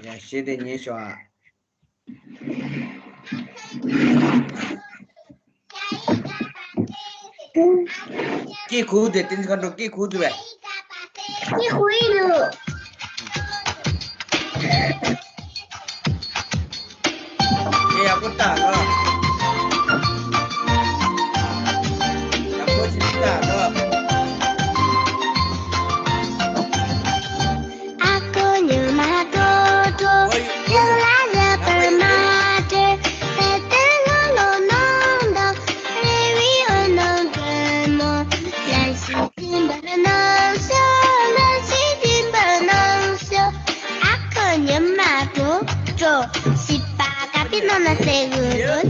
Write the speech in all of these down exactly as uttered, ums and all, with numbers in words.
ཡ་གཞས་དེ་ཉན་ཤོག་ཨ། སྐད་ཁུག་དེ། བསྟན་འཛིན་མཁའ་འགྲོ་སྐད་ཁུག་ཐུབ་པས། སྐད་ཁུག་ཡིན་ལུགས། ཨེ་ཡག་པོ་ལྟ་རོགས། ཡག་པོ་ཅིག་ལྟ་རོགས། ཨ་ཁུ་ཉི་མ་དྲོ་དྲོ། ཡང་ལ་ལ་པར་མ་དྲོ། ད་ལྟ་ལོ་ལོ་ནང་དང་རེ་བའི་འོད་སྣང་དྲོན་མོ། ལན་ཞིག་སྦྱིན་པར་གནང་ཤོག། ལན་ཞིག་སྦྱིན་པར་གནང་ཤོག། ཨ་ཁུ་ཉི་མ་དྲོ་དྲོ། བྱིས་པ་ཀ་པའི་ནང་ན་བསྲེག་གི་ཡོད།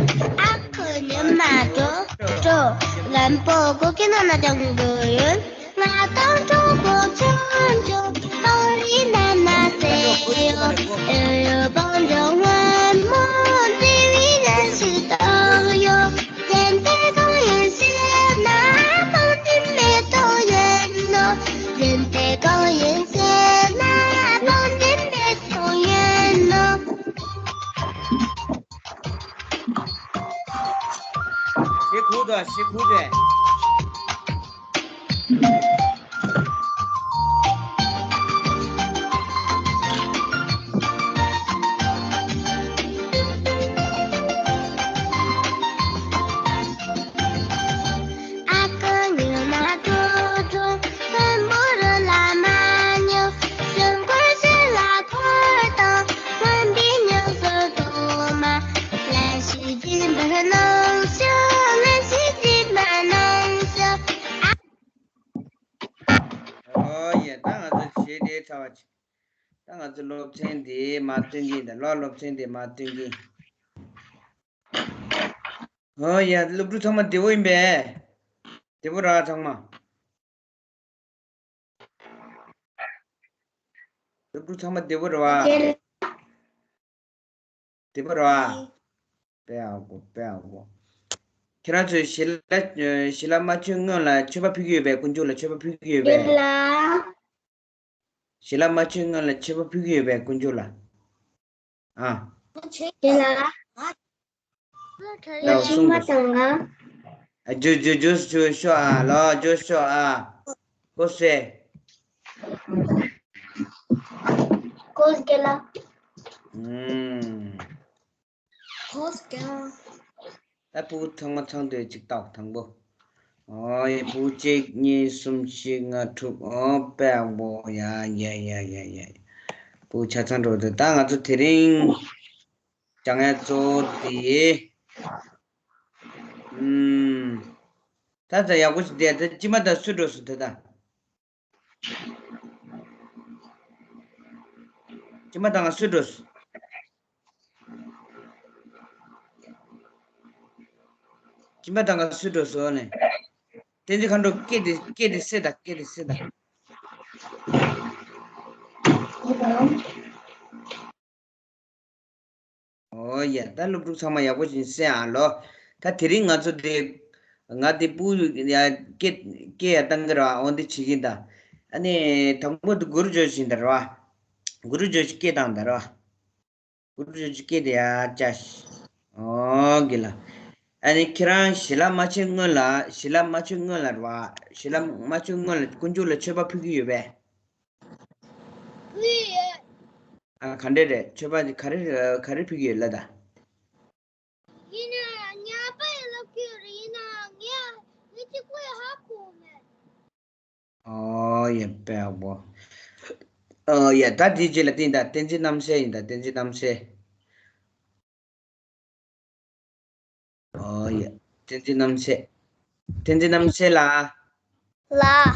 ཨ་ཁུ་ཉི་མ་དྲོ་དྲོ། རྒན་པོ་གོ་ཁའི་ནང་ན་བརྒྱངས་གི་ཡོད། ང་དང་གྲོགས་པོ་ཆུང་ཆུང་གངས་རིའི་ནང་ན་བསྲེག་ཡོད། ཨེ་ཡོད་བང་ལྗོངས་སྔོན་མོ། བདེ་བའི་ལན་ཞིག་བཏང་ཡོད། གཞན་དེ་གང་ཡིན་ཟེར་ན། བང་ཆེན་མེ་ཏོག་ཡིན་ནོ། གཞན་དེ་གང་ཡིན་ཟེར་ན། བང་ཆེན་མེ་ཏོག་ཡིན་ནོ། གཞས་ཁུག་དང་། གཞས་ཁུག་དང་། ཨ་ཁུ་ཉི་མ་དྲོ་དྲོ། མགོན་པོ་རི་ལ་མ་ཉལ། ཞིང་ཁུར་ཞིང་ལ་འཁོར་དང་། སྔོན་པོའི་མྱུག་ཟོར་དུ་མ། ལན་ཞིག་སྦྱིན་པར་གནང་ཤོག། ལན་ཞིག་སྦྱིན་པར་གནང་ཤོག། ཨོ་ཡ། ད་ང་ཚོ་གཞས་དེ་ཚར་བ་ཅིག་ད་ང་ཚོ་སློབ་ཚན་དེ་མར་སྟོན་གྱི་ཡིན་ད། ལོ་སློབ་ཚན་དེ་མར་སྟོན་གྱི་ཡིན། ཨོ་ཡ། སློབ་ཕྲུག་ཚང་མ་བདེ་པོ་ཡིན་པས། བདེ་པོ་རེད་ཚང་མ། སློབ་ཕྲུག་ཚང་མ་བདེ་པོ་རེད་པ། བདེ་པོ་རེད་པ། དཔེ་ཡག་པོ། དཔེ་ཡག་པོ། ཁྱེད་རང་ཚོས་ཞི་ལ། ཞི་ལ་མ་མཆོད་སྔོན་ལ་མཆོད་པ་ཕུལ་གྱི་ཡོད་པས། དཀོན་མཆོག་ལ་མཆོད་པ་ཕུལ་གྱི་ཡོད་པས། ཞི་ལ་མ་མཆོད་སྔོན་ལ་མཆོད་པ་ཕུལ་གྱི་ཡོད་པས། དཀོན་མཆོག་ལ། ཨ། ཞི་ལ། ལ་གསུང་མ་དང་ག་ཨ། ཇོ་ཇོ་ཇོ་ཇོ་ཤོ་ཨ། ལ་ཇོ་ཤོ་ཨ། ཀོ་སེ། ཀོ་སེ་ལ། ཨུམ། ཁོས་ཀྱང་། ད་ཕྲུ་གུ་ཚང་མ་ཚང་དུས་གཅིག་བལྟ། དང་པོ། ཨོ་ཡ། ཕྲུ་གུ་གཅིག་གཉིས། གསུམ། བཞི། ལྔ། དྲུག་ཨོ་དཔེ་ཡག་པོ། ཡ་ཡ་ཡ། ཕྲུ་གུ་ཆ་ཚང་འགྲོ་འདུག་ད་ང་ཚོ་དེ་རིང་སྦྱང་ཡ་གཙོ་བོ་དེ། ཨུམ། ད་ད་ཡག་པོ་ཞིག་བསྡད། ད་སྐྱེས་མ་དང་སུ་འགྲོ་སོང་ད་ད། སྐྱེས་མ་དང་སུ་འགྲོ་སོང་། སྐྱེས་མ་དང་སུ་འགྲོ་སོང་ནས། བསྟན་འཛིན་མཁའ་འགྲོ་སྐད་དེ། སྐད་དེ་སེ་ད། སྐད་དེ་སེ་ད། ཨོ་ཡ། ད་སློབ་ཕྲུག་ཚང་མ་ཡག་པོ་ཞིག་གསན་ཨ་ལོ། ད་དེ་རིང་ང་ཚོ་དེ། ང་དེ་ཕྲུ་གུ་ཡ་སྐད་སྐད་ཡ་བཏང་གི་ར། འོ་འདི་བྱེད་ཀྱིན་ད། ཨ་ནི་དང་པོ་དེ་གུ་རུ་ཇོ་ཞིག་ད་ར་བ། གུ་རུ་ཇོ་ཞིག་སྐད་བཏང་ད་ར་བ། གུ་རུ་ཇོ་ཞིག་སྐད་དེ་ཡ་ཅ་ཤི། ཨོ་གི་ལ། ཨ་ནི་ཁྱེད་རང་ཞི་ལ་མ་མཆོད་སྔོན་ལ། ཞི་ལ་མ་མཆོད་སྔོན་ལ་ར་བ། ཞི་ལ་མ་མཆོད་སྔོན་ལ་དཀོན་མཆོག་ལ་མཆོད་པ་ཕུལ་གྱི་ཡོད་པས། ཕུལ་ཡོད། ཨ། ག་འདྲ་རེད། མཆོད་པ་ག་རེ་ག་རེ་ཕུལ་གྱི་ཡོད་ལ་ད། ཡིན་ན་ཉག་པ་ཡི་ལབ་ཀྱི་རེད། ཡིན་ན་ངས་ངས་གཅིག་པོ་ཡི་ཧ་གོ་མེད། ཨོ་ཡ། དཔེ་ཡག་པོ། ཨོ་ཡ། ད་དེའི་རྗེས་ལ་དེ་ཡིན་ད། བསྟན་འཛིན་རྣམ་གསལ་ཡིན་ད། བསྟན་འཛིན་རྣམ་གསལ། ཨོ་ཡ། བསྟན་འཛིན་རྣམ་གསལ། བསྟན་འཛིན་རྣམ་གསལ་ལགས། ལགས།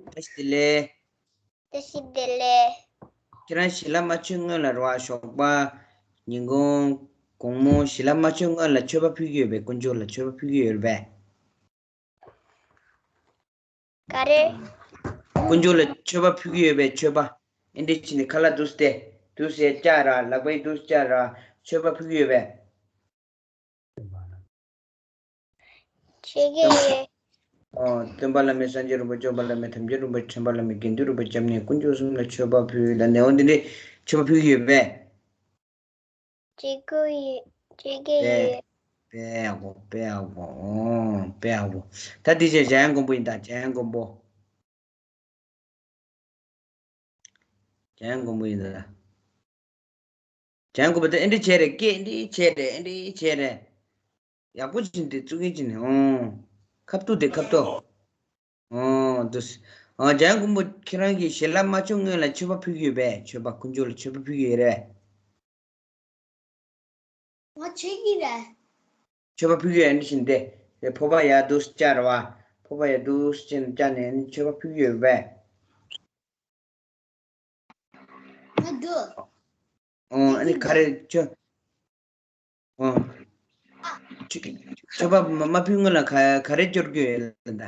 བཀྲ་ཤིས་བདེ་ལེགས། བཀྲ་ཤིས་བདེ་ལེགས། ཁྱེད་རང་ཞི་ལ་མ་མཆོད་སྔོན་ལ་རེད་བ། ཞོགས་པ། ཉིན་གུང་། དགོང་མོ། ཞི་ལ་མ་མཆོད་སྔོན་ལ་མཆོད་པ་ཕུལ་གྱི་ཡོད་པས། དཀོན་མཆོག་ལ་མཆོད་པ་ཕུལ་གྱི་ཡོད་པས། ག་རེ། དཀོན་མཆོག་ལ་མཆོད་པ་ཕུལ་གྱི་ཡོད་པས། མཆོད་པ། ཨེ་འདྲ་བྱས་ནས་ཁ་ལག་འདུག་སྟེ། འདུག་སེ་བཅག་ར། ལག་པས་འདུག་སེ་བཅག་ར། མཆོད་པ་ཕུལ་གྱི་ཡོད་པས། བྱེད་ཀྱི་ཡོད། ཨོ། སྟོན་པ་བླ་མེད་སངས་རྒྱས་རིན་པོ་ཆེ། སྐྱོབ་པ་བླ་མེད་ཐམས་ཅད་རིན་པོ་ཆེ། ཁྲོས་པ་བླ་མེད་དགེ་འདུན་རིན་པོ་ཆེ། སྐྱབས་གནས་དཀོན་མཆོག་གསུམ་ལ་མཆོད་པ་ཕུལ། ད་ནས་འོ་འདི་འདྲའི་ མཆོད་པ་ཕུལ་གྱི་ཡོད་པས། བྱེད་ཀྱི་ཡོད། བྱེད་ཀྱི་དཔེ་ཡོད། དཔེ་ཡག་པོ། དཔེ་ཡག་པོ། ཨོ། དཔེ་ཡག་པོ། ད་འདི་བྱས་འཇམ་དབྱངས་མགོན་པོ་ཡིན་ད། འཇམ་དབྱངས་མགོན་པོ། འཇམ་དབྱངས་མགོན་པོ་ཡིན་ད། འཇམ་དབྱངས་མགོན་པོ་ད་ཨེ་འདྲི་བྱས་རེད། སྐད་ཨེ་འདྲི་བྱས་རེད། ཨེ་འདྲི་བྱས་རེད། ཡག་པོ་བྱིན་ཏེ་བཙུགས་མཁན་བྱིན་ནས། ཨོ། ཁ་ཐུག་དེ་ཁ་ཐུག་ཨོ་འདུག་ཨོ། འཇམ་དབྱངས་མགོན་པོ་ཁྱེད་རང་གིས་ཞལ་ལག་མ་མཆོད་སྔོན་ལ་མཆོད་པ་ཕུལ་གྱི་ཡོད་པས། མཆོད་པ་དཀོན་མཆོག་ལ་མཆོད་པ་ཕུལ་གྱི་ཡོད་རེད། ང་བྱེད་ཀྱི་རེད། མཆོད་པ་ཕུལ་གྱི་ཡོད་འདི་བཞིན་ཏེ། དེ་ཕོར་པ་ཡར་འདུག་བཅག་ར་བ། ཕོར་པ་ཡར་འདུག་ཅན་བཅག་ནས་མཆོད་པ་ཕུལ་གྱི་ཡོད་པས། ང་འདུག་ཨོ། ཨ་ནི་ག་རེ་ཆོ། ཨོ། ཆོ། མཆོད་པ་མ་མ་ཕུལ་སྔོན་ལ་ག་ག་རེ་སྐྱོར་གྱི་ཡོད་ལ་ད།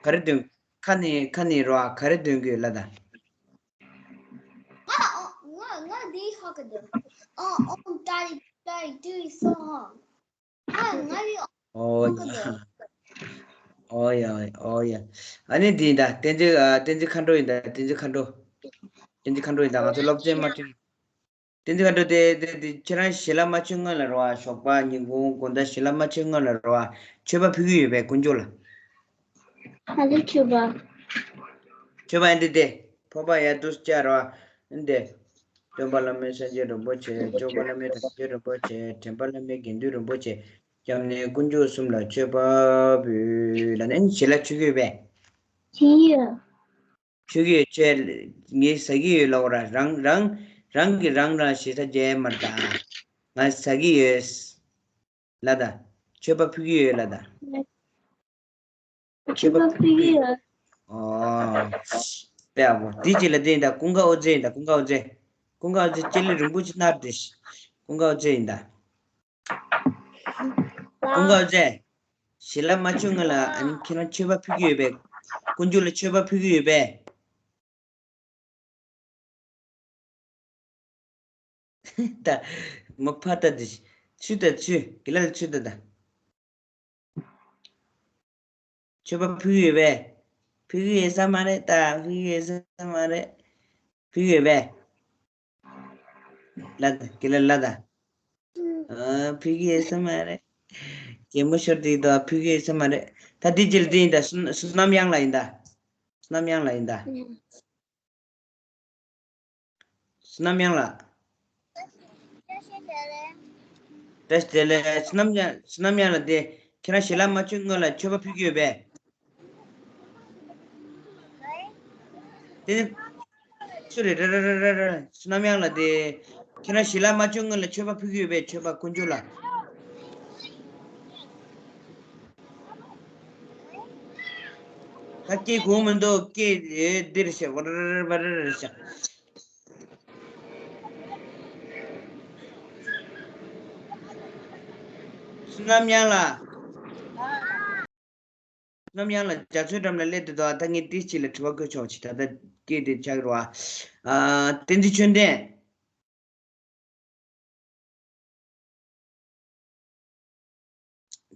ག་རེ་འདོན། ཁ་ནས་ཁ་ནས་རོ་ཨ་ག་རེ་འདོན་གྱི་ཡོད་ལ་ད། ང་ང་ང་འདི་ཧ་གི་འདུག་ཨོ་ཨོ་ཏཱ་རི་ཏཱ་རི་ཏུ་རི་སོ་ཧ། ཨ་ང་རི་ཨོ་ཧ་གི་འདུག་ཨོ་ཡ། ཨོ་ཡ། ཨོ་ཡ། ཨ་ནི་འདི་ཡིན་ད། བསྟན་འཛིན་ཨ། བསྟན་འཛིན་མཁའ་འགྲོ་ཡིན་ད། བསྟན་འཛིན་མཁའ་འགྲོ། བསྟན་འཛིན་མཁའ་འགྲོ་ཡིན་ད། ང་ཚོ་སློབ་ཚན་མ་ཁྲིད། བསྟན་འཛིན་མཁའ་འགྲོ་དེ་དེ་དེ་ཁྱེད་རང་ཞལ་ལག་མ་མཆོད་སྔོན་ལ་རོ་ཨ། ཞོགས་པ་ཉིན་གུང་དགོང་དག་ཞལ་ལག་མ་མཆོད་སྔོན་ལ་རོ་ཨ། མཆོད་པ་ཕུལ་གྱི་ཡོད་པས་དཀོན་མཆོག་ལ། ག་རེ་མཆོད་པ། མཆོད་པ་ཨེ་འདི་དེ། ཕོར་པ་ཡར་འདུག་བཅག་རོ་ཨ། ཨེ་འདི། སྟོན་པ་བླ་མེད་སངས་རྒྱས་རིན་པོ་ཆེ། སྐྱོབ་པ་བླ་མེད་དྲག་པོ་རྗེ་རིན་པོ་ཆེ། འདྲེན་པ་བླ་མེད་དགེ་འདུན་རིན་པོ་ཆེ། སྐྱབས་གནས་དཀོན་མཆོག་གསུམ་ལ་མཆོད་པ་ཕུལ་ལ་ནི་ཞལ་ལག་མཆོད་ཀྱི་ཡོད་པས། བྱིན་ཡོད། མཆོད་ཀྱི་ཡོད། ཆོས་ངས་ཟ་གི་ཡོད་ལབ་ར། རང་རང་རང་གིས་རང་རང་ཞེ་ས་རྒྱས་མ་རེད་ད། ང་ཟ་གི་ཡོད་ལ་ད། མཆོད་པ་ཕུལ་གྱི་ཡོད་ལ་ད། མཆོད་པ་ཕུལ་གྱི་ཡོད། ཨོ། དཔེ་ཡག་པོ། དེ་གཅིག་ལ་དེ་ཡིན་ད། ཀུན་དགའ་ཨོ་རྩེ་ཡིན་ད། ཀུན་དགའ་ཨོ་རྩེ། ཀུན་དགའ་ཨོ་རྩེ་སྐྱེ་ལེ་རིང་པོ་ཅིག་ནར་ཏེ། ཀུན་དགའ་ཨོ་རྩེ་ཡིན་ད། ཀུན་དགའ་ཨོ་རྩེ། ཞལ་ལག་མ་མཆོད་སྔོན་ལ་ཨ་ནི་ཁྱེད་རང་མཆོད་པ་ཕུལ་གྱི་ཡོད་པས། དཀོན་མཆོག་ལ་མཆོད་པ་ཕུལ་གྱི་ཡོད་པས། ད། མ་ཕ་ད་དེ། ཚུལ་ད་ཚུལ། གི་ལ་ལ་ཚུལ་ད་ད། མཆོད་པ་ཕུལ་ཡོད་པས། ཕུལ་གྱི་ཡོད་ས་མ་རེད་ད། ཕུལ་གྱི་ཡོད་ས་མ་རེད། ཕུལ་ཡོད་པས། ལ་ད་གི་ལ་ལ་ད། ཨ། ཕུལ་གྱི་ཡོད་ས་མ་རེད། གད་མོ་ཤོར་དེ་ད་ཕུལ་གྱི་ཡོད་ས་མ་རེད། ད་འདི་ཇིལ་འདི་ཡིན་ད། བསོད་བསོད་ནམས་གཡང་ལགས་ཡིན་ད། བསོད་ནམས་གཡང་ལགས་ཡིན་ད། བསོད་ནམས་གཡང་ལགས། བཀྲ་ཤིས་བདེ་ལེགས། བསོད་ནམས་གཡང་། བསོད་ནམས་གཡང་ལགས་དེ། ཁྱེད་རང་ཞལ་ལག་མ་མཆོད་སྔོན་ལ་མཆོད་པ་ཕུལ་གྱི་ཡོད་པས། དེ་ནི། སུ་རེད། རེད་རེད་རེད་རེད། བསོད་ནམས་གཡང་ལགས་དེ། ཁྱེད་རང་ཞལ་ལག་མ་མཆོད་སྔོན་ལ་མཆོད་པ་ཕུལ་གྱི་ཡོད་པས། མཆོད་པ་དཀོན་མཆོག་ལ། ད་སྐད་གོ་མི་འདུག་སྐད་འདིར་བཤད། བར་བར་བར་བཤད། བསོད་ནམས་གཡང་ལགས། བསོད་ནམས་གཡང་ལགས་རྒྱ་མཚོའི་འགྲམ་ལ་སླེབས་དུས་ད་ལྟ་ངས་ཏིས་ཅིག་ལ་དྲི་བ་བཀོད་ཆོག་ཅིག་ད་ལྟ་སྐད་དེ་ཆགས་རོགས་ཨ། བསྟན་འཛིན་ཆོས་ལྡན།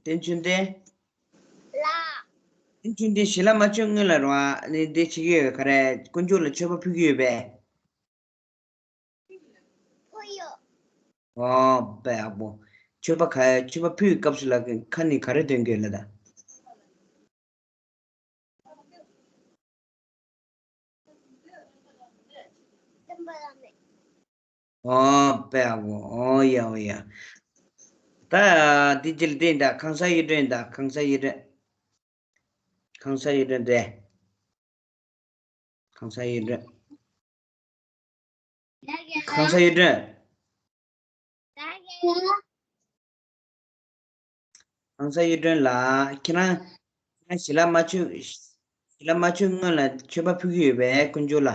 བསྟན་ཆོས་ལྡན། ལགས། བསྟན་ཆོས་ལྡན་ཞལ་ལག་མ་མཆོད་སྔོན་ལ་རོ་ཨ་ནི་འདི་བྱེད་ཀྱི་ཡོད། ག་རེ། དཀོན་མཆོག་ལ་མཆོད་པ་ཕུལ་གྱི་ཡོད་པས། ཕུལ་ཡོད། ཨོ་དཔེ་ཡག་པོ། མཆོད་པ་ག། མཆོད་པ་ཕུལ་བའི་སྐབས་སུ་ལ་ཁ་ནས་ག་རེ་འདོན་གྱི་ཡོད་ལ་ད། ཨོ་དཔེ་ཡག་པོ། ཨོ་ཡ་ཨོ་ཡ། ད་འདི་ཇིལ་འདི་ཡིན་ད། གང་ཟག་གཡུ་སྒྲོན་ཡིན་ད། གང་ཟག་གཡུ་སྒྲོན། གང་ཟག་གཡུ་སྒྲོན་དེ། གང་ཟག་གཡུ་སྒྲོན། གང་ཟག་གཡུ་སྒྲོན། གང་ཟག་གཡུ་སྒྲོན་ལགས། ཁྱེད་རང་ཁྱེད་རང་ཞལ་ལག་མ་མཆོད། ཞལ་ལག་མ་མཆོད་སྔོན་ལ་མཆོད་པ་ཕུལ་གྱི་ཡོད་པས་དཀོན་མཆོག་ལ།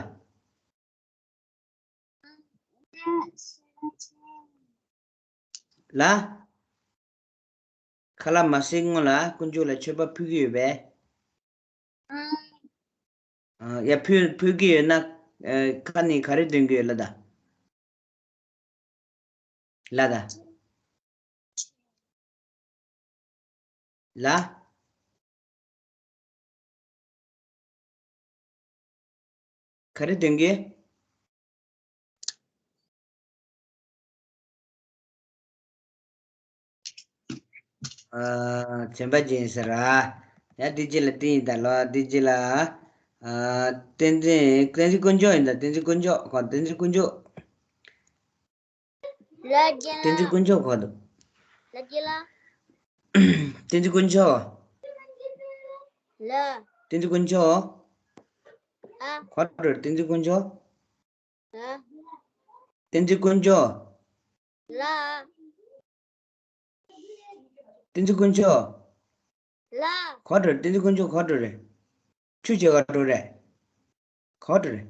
ལ། ཁ་ལག་མ་ཟས་སྔོན་ལ་དཀོན་མཆོག་ལ་མཆོད་པ་ཕུལ་གྱི་ཡོད་པས། ཨ། ཡ། ཕུལ་ཕུལ་གྱི་ཡོད་ན། ཨ། ཁ་ནས་ག་རེ་འདོན་གྱི་ཡོད་ལ་ད། ལ་ད། ལ། ག་རེ་འདོན་གྱི། ཨ། བྱམས་པ་ཅན་ཟེར་ར། ཡ་འདི་རྗེས་ལ་འདི་ཡིན་ད་ལོ། འདི་རྗེས་ལ། ཨ། བསྟན་འཛིན་བསྟན་འཛིན་དཀོན་མཆོག་ཡིན་ད། བསྟན་འཛིན་དཀོན་མཆོག་ཁོ་བསྟན་འཛིན་དཀོན་མཆོག་ལ་རྒྱལ་བསྟན་འཛིན་ལ། དཀོན་མཆོག་ཁོ་འདུག་ལ་རྒྱལ་ལ། བསྟན་འཛིན་དཀོན་མཆོག་ལ། བསྟན་འཛིན་དཀོན་མཆོག་ཨ། ཁོ་འགྲོ་བསྟན་འཛིན་དཀོན་མཆོག་ལ། བསྟན་འཛིན་དཀོན་མཆོག་ལ། བསྟན་འཛིན་དཀོན་མཆོག་ལ། ག་འགྲོ་རེད། བསྟན་འཛིན་དཀོན་མཆོག་ག་འགྲོ་རེད། ཆུ་བྱེད་ག་འགྲོ་རེད། ག་འགྲོ་རེད།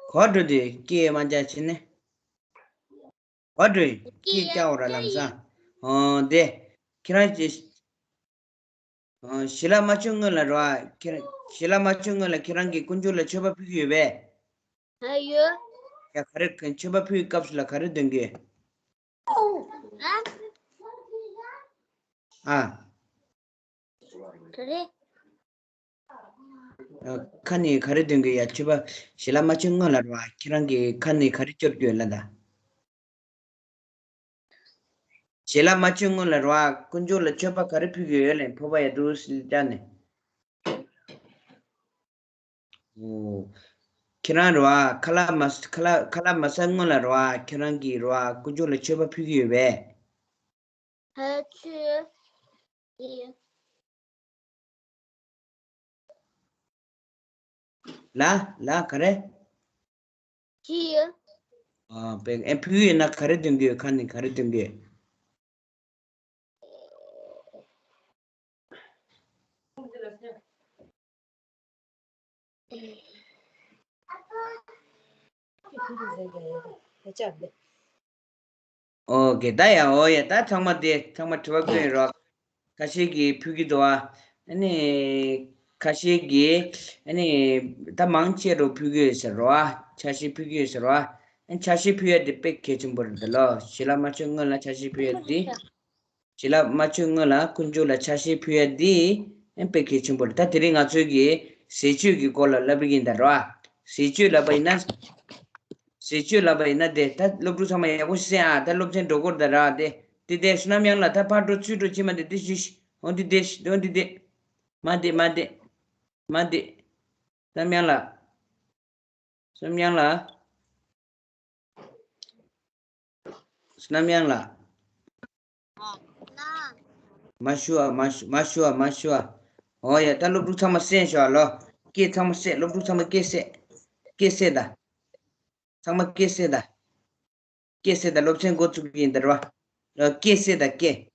ག་འགྲོ་དེ་སྐད་མ་རྒྱག་བྱས་ནས། ག་འགྲོ་ཡིན། སྐད་རྒྱག་འོ་ར་ལམ་སང་། ཨོ་དེ། ཁྱེད་རང་གི་ཞལ་ལག་མ་མཆོད་སྔོན་ལ་རོ། ཁྱེད་རང་ཞལ་ལག་མ་མཆོད་སྔོན་ལ་ཁྱེད་རང་གིས་དཀོན་མཆོག་ལ་མཆོད་པ་ཕུལ་གྱི་ཡོད་པས། ཨ་ཡོད། ཡ་ག་རེ་མཆོད་པ་ཕུལ་བའི་སྐབས་སུ་ལ་ག་རེ་འདོན་གྱི་ཡོད། ཨ། ག་རེ། ཨ། ཁ་ནས་ག་རེ་འདོན་གྱི་ཡོད། མཆོད་པ་ཞལ་ལག་མ་མཆོད་སྔོན་ལ་རོ། ཁྱེད་རང་གིས་ཁ་ནས་ག་རེ་སྐྱོར་གྱི་ཡོད་ལབ་ད། ཞལ་ལག་མ་མཆོད་སྔོན་ལ་རོ། དཀོན་མཆོག་ལ་མཆོད་པ་ག་རེ་ཕུལ་གྱི་ཡོད་ལབ། ཕོར་པ་ཡ་འདུག་སེ་བཅག་ནས། ཨོ། ཁྱེད་རང་རོ། ཁ་ལག་མ་ཁ་ལག་ཁ་ལག་མ་ཟ་སྔོན་ལ་རོ། ཁྱེད་རང་གིས་རོ། དཀོན་མཆོག་ལ་མཆོད་པ་ཕུལ་གྱི་ཡོད་པས། ཕ་ཆོས་ཀྱི། ལ་ལ་ག་རེ། ཕུལ། ཨ་པེ་ཨེ་ཕུལ་ཡོད་ན་ག་རེ་འདོན་གྱི་ཡོད། ཁ་ནས་ག་རེ་འདོན་གྱི་ཡོད། ཨོ་ཀེ། ད་ཡ་ཨོ་ཡ། ད་ཚང་མ་དེ་ཚང་མ་དྲི་བ་བཀོད་རོགས། ཁ་ཤས་ཀྱིས་ཕུལ་གྱི་འདུག་ཨ། ཨ་ནི་ཁ་ཤས་ཀྱིས་ཨ་ནི་ད་མང་ཆེ་རུ་ཕུལ་གྱི་ཡོད་ཟེར་རོ་ཨ། ཆ་ཤས་ཕུལ་གྱི་ཡོད་ཟེར་རོ་ཨ། ཨ་ནི་ཆ་ཤས་ཕུལ་ཡ་དེ་དཔེ་གལ་ཆེན་པོ་རེད་ལོ། ཞལ་ལག་མ་མཆོད་སྔོན་ལ་ཆ་ཤས་ཕུལ་ཡ་དེ། ཞལ་ལག་མ་མཆོད་སྔོན་ལ་དཀོན་མཆོག་ལ་ཆ་ཤས་ཕུལ་ཡ་འདི་དཔེ་གལ་ཆེན་པོ་རེད། ད་དེ་རིང་ང་ཚོའི་གི་ཟས་སྤྱོད་ཀྱི་སྐོར་ལ་ལབ་ཀྱི་ཡིན་ད་རོ། ཟས་སྤྱོད་ལབ་པ་ཡིན་ན། ཟས་སྤྱོད་ལབ་པ་ཡིན་ན་དེ་ད་སློབ་ཕྲུག་ཚང་མ་ཡག་པོ་ཤེས་ཨ། ད་སློབ་ཚན་འགྲོ་སྐོར་ད་ར་དེ་དེ་དེ་བསོད་ནམས་གཡང་ལགས། ད་ཕར་འགྲོ་ཚུར་འགྲོ་ཅི་མ་དེ་དེ་ཞུ་ཞུ། འོ་འདི་དེ་འོ་འདི་དེ། མ་དེ་མ་དེ། མ་དེ། བསོད་ནམས་གཡང་ལགས། བསོད་ནམས་གཡང་ལགས། བསོད་ནམས་གཡང་ལགས། མ་ཞུ་བ་མ་ཞུ་མ་ཞུ་བ་མ་ཞུ་བ། འོ་ཡ། ད་སློབ་ཕྲུག་ཚང་མ་གསན་ཤོག་ཨ་ལོ། སྐད་ཚང་མ་གསན། སློབ་ཕྲུག་ཚང་མ་སྐད་གསན། སྐད་གསན་ད། ཚང་མ་སྐད་གསན་ད། སྐད་གསན་ད། སློབ་ཚན་འགོ་བཙུགས་ཀྱི་ཡིན་ད་ར་བ། སྐད་གསན་ད་སྐད།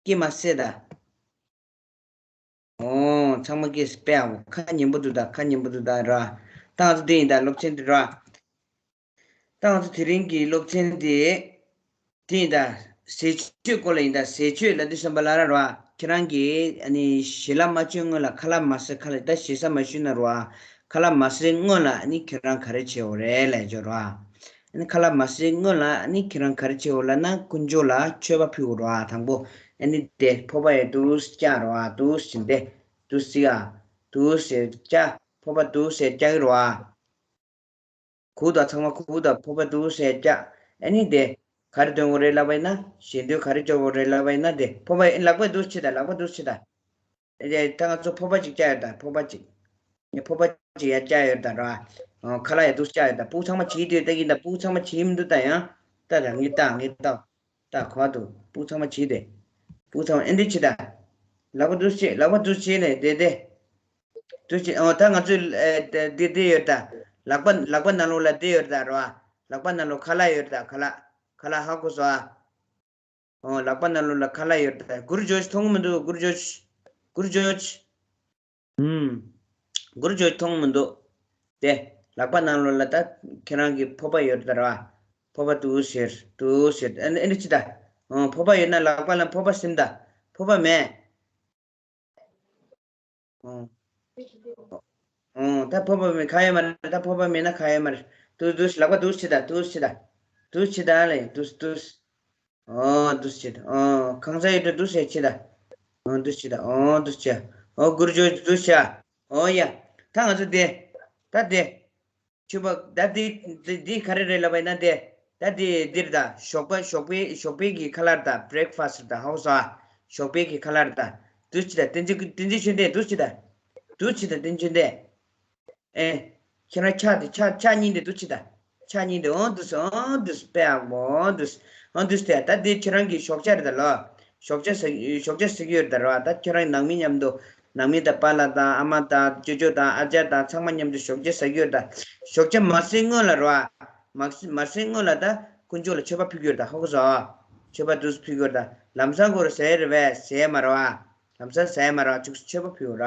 སྐད་མ་གསན་ད། ཨོ། ཚང་མ་སྐད་དཔེ་ཨ་ཁ་ཉན་པོ་འདུག་ད། ཁ་ཉན་པོ་འདུག་ད་ར། ད་ང་ཚོ་འདི་ཡིན་ད་སློབ་ཚན་འདི་ར། ད་ང་ཚོ་དེ་རིང་གི་སློབ་ཚན་འདི། དེ་ཡིན་ད། ཟས་སྤྱོད་སྐོར་ལ་ཡིན་ད། ཟས་སྤྱོད་ལ་འདི་བསམ་པ་ལ་ར་ར། ཁྱེད་རང་གིས་ཨ་ནི་ཞལ་ལག་མ་མཆོད་སྔོན་ལ་ཁ་ལག་མ་ཟ། ཁ་ལག་ད་ཞེ་ས་མ་ཞུས་ན་ར། ཁ་ལག་མ་ཟ་སྔོན་ལ་ཨ་ནི་ཁྱེད་རང་ག་རེ་བྱེད་འོ་རེད་ལས་འཇོག་ར། ཨ་ནི་ཁ་ལག་མ་ཟ་སྔོན་ལ་ཨ་ནི་ཁྱེད་རང་ག་རེ་བྱེད་འོ་ལབ་ན་དཀོན་མཆོག་ལ་མཆོད་པ་ཕུལ་དགོས་ར། དང་པོ་ཨ་ནི་དེ་ཕོར་པ་ཡ་འདུག་སེ་བཅག་ར། འདུག་སེ་བྱིན་ཏེ། འདུག་སེ་ཨ། འདུག་སེ་བཅག་ཕོར་པ་འདུག་སེ་བཅག་གི་ར། གུག་དང་ཚང་མ་གུག་དང་ཕོར་པ་འདུག་སེ་བཅག་ཨ་ནི་དེ་ག་རེ་འདོན་དགོས་རེད་ལབ་པ་ཡིན་ན། ཞལ་འདོན་ག་རེ་འཇོག་དགོས་རེད་ལབ་པ་ཡིན་ན། དེ་ཕོར་པ་ལག་པ་འདུག་སེ་བྱེད་ད། ལག་པ་འདུག་སེ་བྱེད་ད། ཨེ། ད་ང་ཚོ་ཕོར་པ་གཅིག་བཅག་ཡོད་ད། ཕོར་པ་གཅིག་ཨེ། ཕོར་པ་གཅིག་ཡ་བཅག་ཡོད་ད་ར། ཨོ། ཁ་ལག་ཡ་འདུག་སེ་བཅག་ཡོད་ད། སྤུ་གུ་ཚང་མ་བྱེད་དུས་ད་གིན་ད། སྤུ་གུ་ཚང་མ་བྱེད་མི་འདུག་ད་ཡང་། ད་ད་ངས་ད་ངས་ད། ད་གོ་འདུག་སྤུ་གུ་ཚང་མ་བྱེད་དེ། སྤུ་གུ་ཚང་མ་ཨེ་འདི་བྱེད་ད། ལག་པ་འདུག་སེ་བྱེད། ལག་པ་འདུག་སེ་བྱེད་ནས་དེ་དེ། འདུག་སེ་བྱེད། ཨོ། ད་ང་ཚོས་ཨེ་འདི་འདི་ཡོད་ད། ལག་པ་ལག་པ་ནང་ལོགས་ལ་འདི་ཡོད་ད་ར། ལག་པ་ནང་ལོགས་ཁ་ལག་ཡོད་ད། ཁ་ལག་ཁ་ལག་ཧ་གོ་སོང་ཨ། ཨོ། ལག་པ་ནང་ལོགས་ལ་ཁ་ལག་ཡོད་ད། གུར་ཇོ་མཐོང་གི་མི་འདུག་གུར་ཇོ། གུར་ཇོ། ཨུམ། གུར་ཇོ་མཐོང་མི་འདུག་དེ་ལག་པ་ནང་ལོགས་ལ་ད་ཁྱེད་རང་གི་ཕོར་པ་ཡོད་ད་ར། ཕོར་པ་འདུག་སེ་བྱེད། འདུག་སེ་བྱེད། ཨ་ནི་ཨ་ནི་བྱེད་ད། ཨོ། ཕོར་པ་ཡོད་ན་ལག་པ་ལ་ཕོར་པ་ཟིན་ད། ཕོར་པ་མེད། ཨོ། ཨོ། ད་ཕོར་པ་མེད་ཁ་ཡོད་མ་རེད། ད་ཕོར་པ་མེད་ན་ཁ་ཡོད་མ་རེད། འདུག་འདུག་ལག་པ་འདུག་སེ་བྱེད་ད། འདུག་སེ་བྱེད་ད། འདུག་སེ་བྱེད་ད་ལེ། འདུག་འདུག་ཨོ། འདུག་སེ་བྱེད་ད། ཨོ། གང་ཟག་ཡོད་དུས་འདུག་སེ་བྱེད་ད། ཨོ། འདུག་སེ་བྱེད་ད། ཨོ། འདུག་སེ་བྱེད་ད། ཨོ། གུར་ཇོ་འདུག་སེ་བྱེད་ད། ཨོ་ཡ། ད་ང་ཚོ་དེ། ད་དེ། ཆུ་བ་ད་དེ་དེ་དེ་ག་རེ་རེད་ལབ་པ་ཡིན་ན་དེ། ད་དེ་འདིར་ད་ཞོགས་པ་ཞོགས་པའི་ཞོགས་པའི་གི་ཁ་ལར་ད་breakfast ད་ཧོ་སོ། ཞོགས་པའི་གི་ཁ་ལར་ད་དུས་ཅི་ད་བསྟན་འཛིན་བསྟན་འཛིན་ཆོས་ལྡན་དུས་ཅི་ད་དུས་ཅི་ད་བསྟན་ཆོས་ལྡན། ཨེ། ཁྱེད་རང་ཕྱག་དེ་ཕྱག་ཕྱག་གཉིས་དེ་འདུག་ཅི་ད། ཕྱག་གཉིས་དེ་འོང་འདུག་སེ་འོང་འདུག་སེ་དཔེ་ཨ་མོ་འོང་འདུག་སེ་འོང་འདུག་སེ་དེ་ད་དེ་ཁྱེད་རང་གི་ཞོགས་ཇ་རེད་ད་ལོ། ཞོགས་ཇ་ཟ་ཞོགས་ཇ་ཟ་གི་ཡོད་ད་ར་བ། ད་ཁྱེད་རང་ནང་མི་མཉམ་དུ་ནང་མི་དང་པཱ་ལགས་དང་ཨ་མ་དང་ཅོ་ཅོ་དང་ཨ་ཅག་དང་ཚང་མ་མཉམ་དུ་ཞོགས་ཇ་ཟ་གི་ཡོད་ད། ཞོགས་ཇ་མ་ཟ་སྔོན་ལ་ར་བ། མ་ཟ་མ་ཟ་སྔོན་ལ་ད་དཀོན་མཆོག་ལ་མཆོད་པ་ཕུལ་གི་ཡོད་ད་ཧོ་གོ་སོ། མཆོད་པ་འདུག་སེ་ཕུལ་གི་ཡོད་ད། ལམ་སང་གོ་ར་ཟ་ཡ་རེད་བས་ཟ་ཡ་མ་ར་བ། ལམ་སང་ཟ་ཡ་མ་ར་བ་ཅུག་མཆོད་པ་ཕུལ་གི་ཡོད་ར།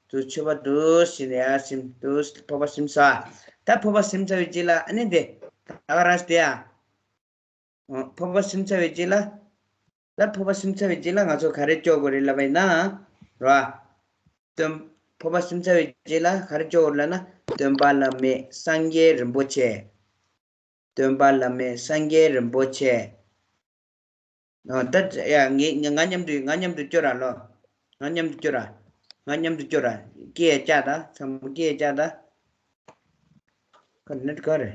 དུ་མཆོད་པ་འདུག་ཟེར་ནས་ཡར་སིམ་འདུག་ཕོར་པ་སིམ་ཚར། ད་ཕོར་པ་སིམ་ཚར་བའི་རྗེས་ལ་ཨ་ནི་དེ་ད་ག་རང་སྟེ་ཡ། ཕོར་པ་སིམ་ཚར་བའི་རྗེས་ལ། ད་ཕོར་པ་སིམ་ཚར་བའི་རྗེས་ལ་ང་ཚོ་ག་རེ་སྐྱོར་དགོས་རེད་ལབ་པ་ཡིན་ན། ར། སྟོན། ཕོར་པ་སིམ་ཚར་བའི་རྗེས་ལ་ག་རེ་སྐྱོར་དགོས་རེད་ལབ་ན་སྟོན་པ་བླ་མེད་སངས་རྒྱས་རིན་པོ་ཆེ། སྟོན་པ་བླ་མེད་སངས་རྒྱས་རིན་པོ་ཆེ། ཨ། ད་ཡ་ངས་ང་མཉམ་དུ་ང་མཉམ་དུ་སྐྱོར་ར་ལོ། ང་མཉམ་དུ་སྐྱོར་ར། ང་མཉམ་དུ་སྐྱོར་ར། སྐད་བཅག་ད་ཚང་མ་སྐད་བཅག་ད། ཁ་ནེཊ་ག་རེ།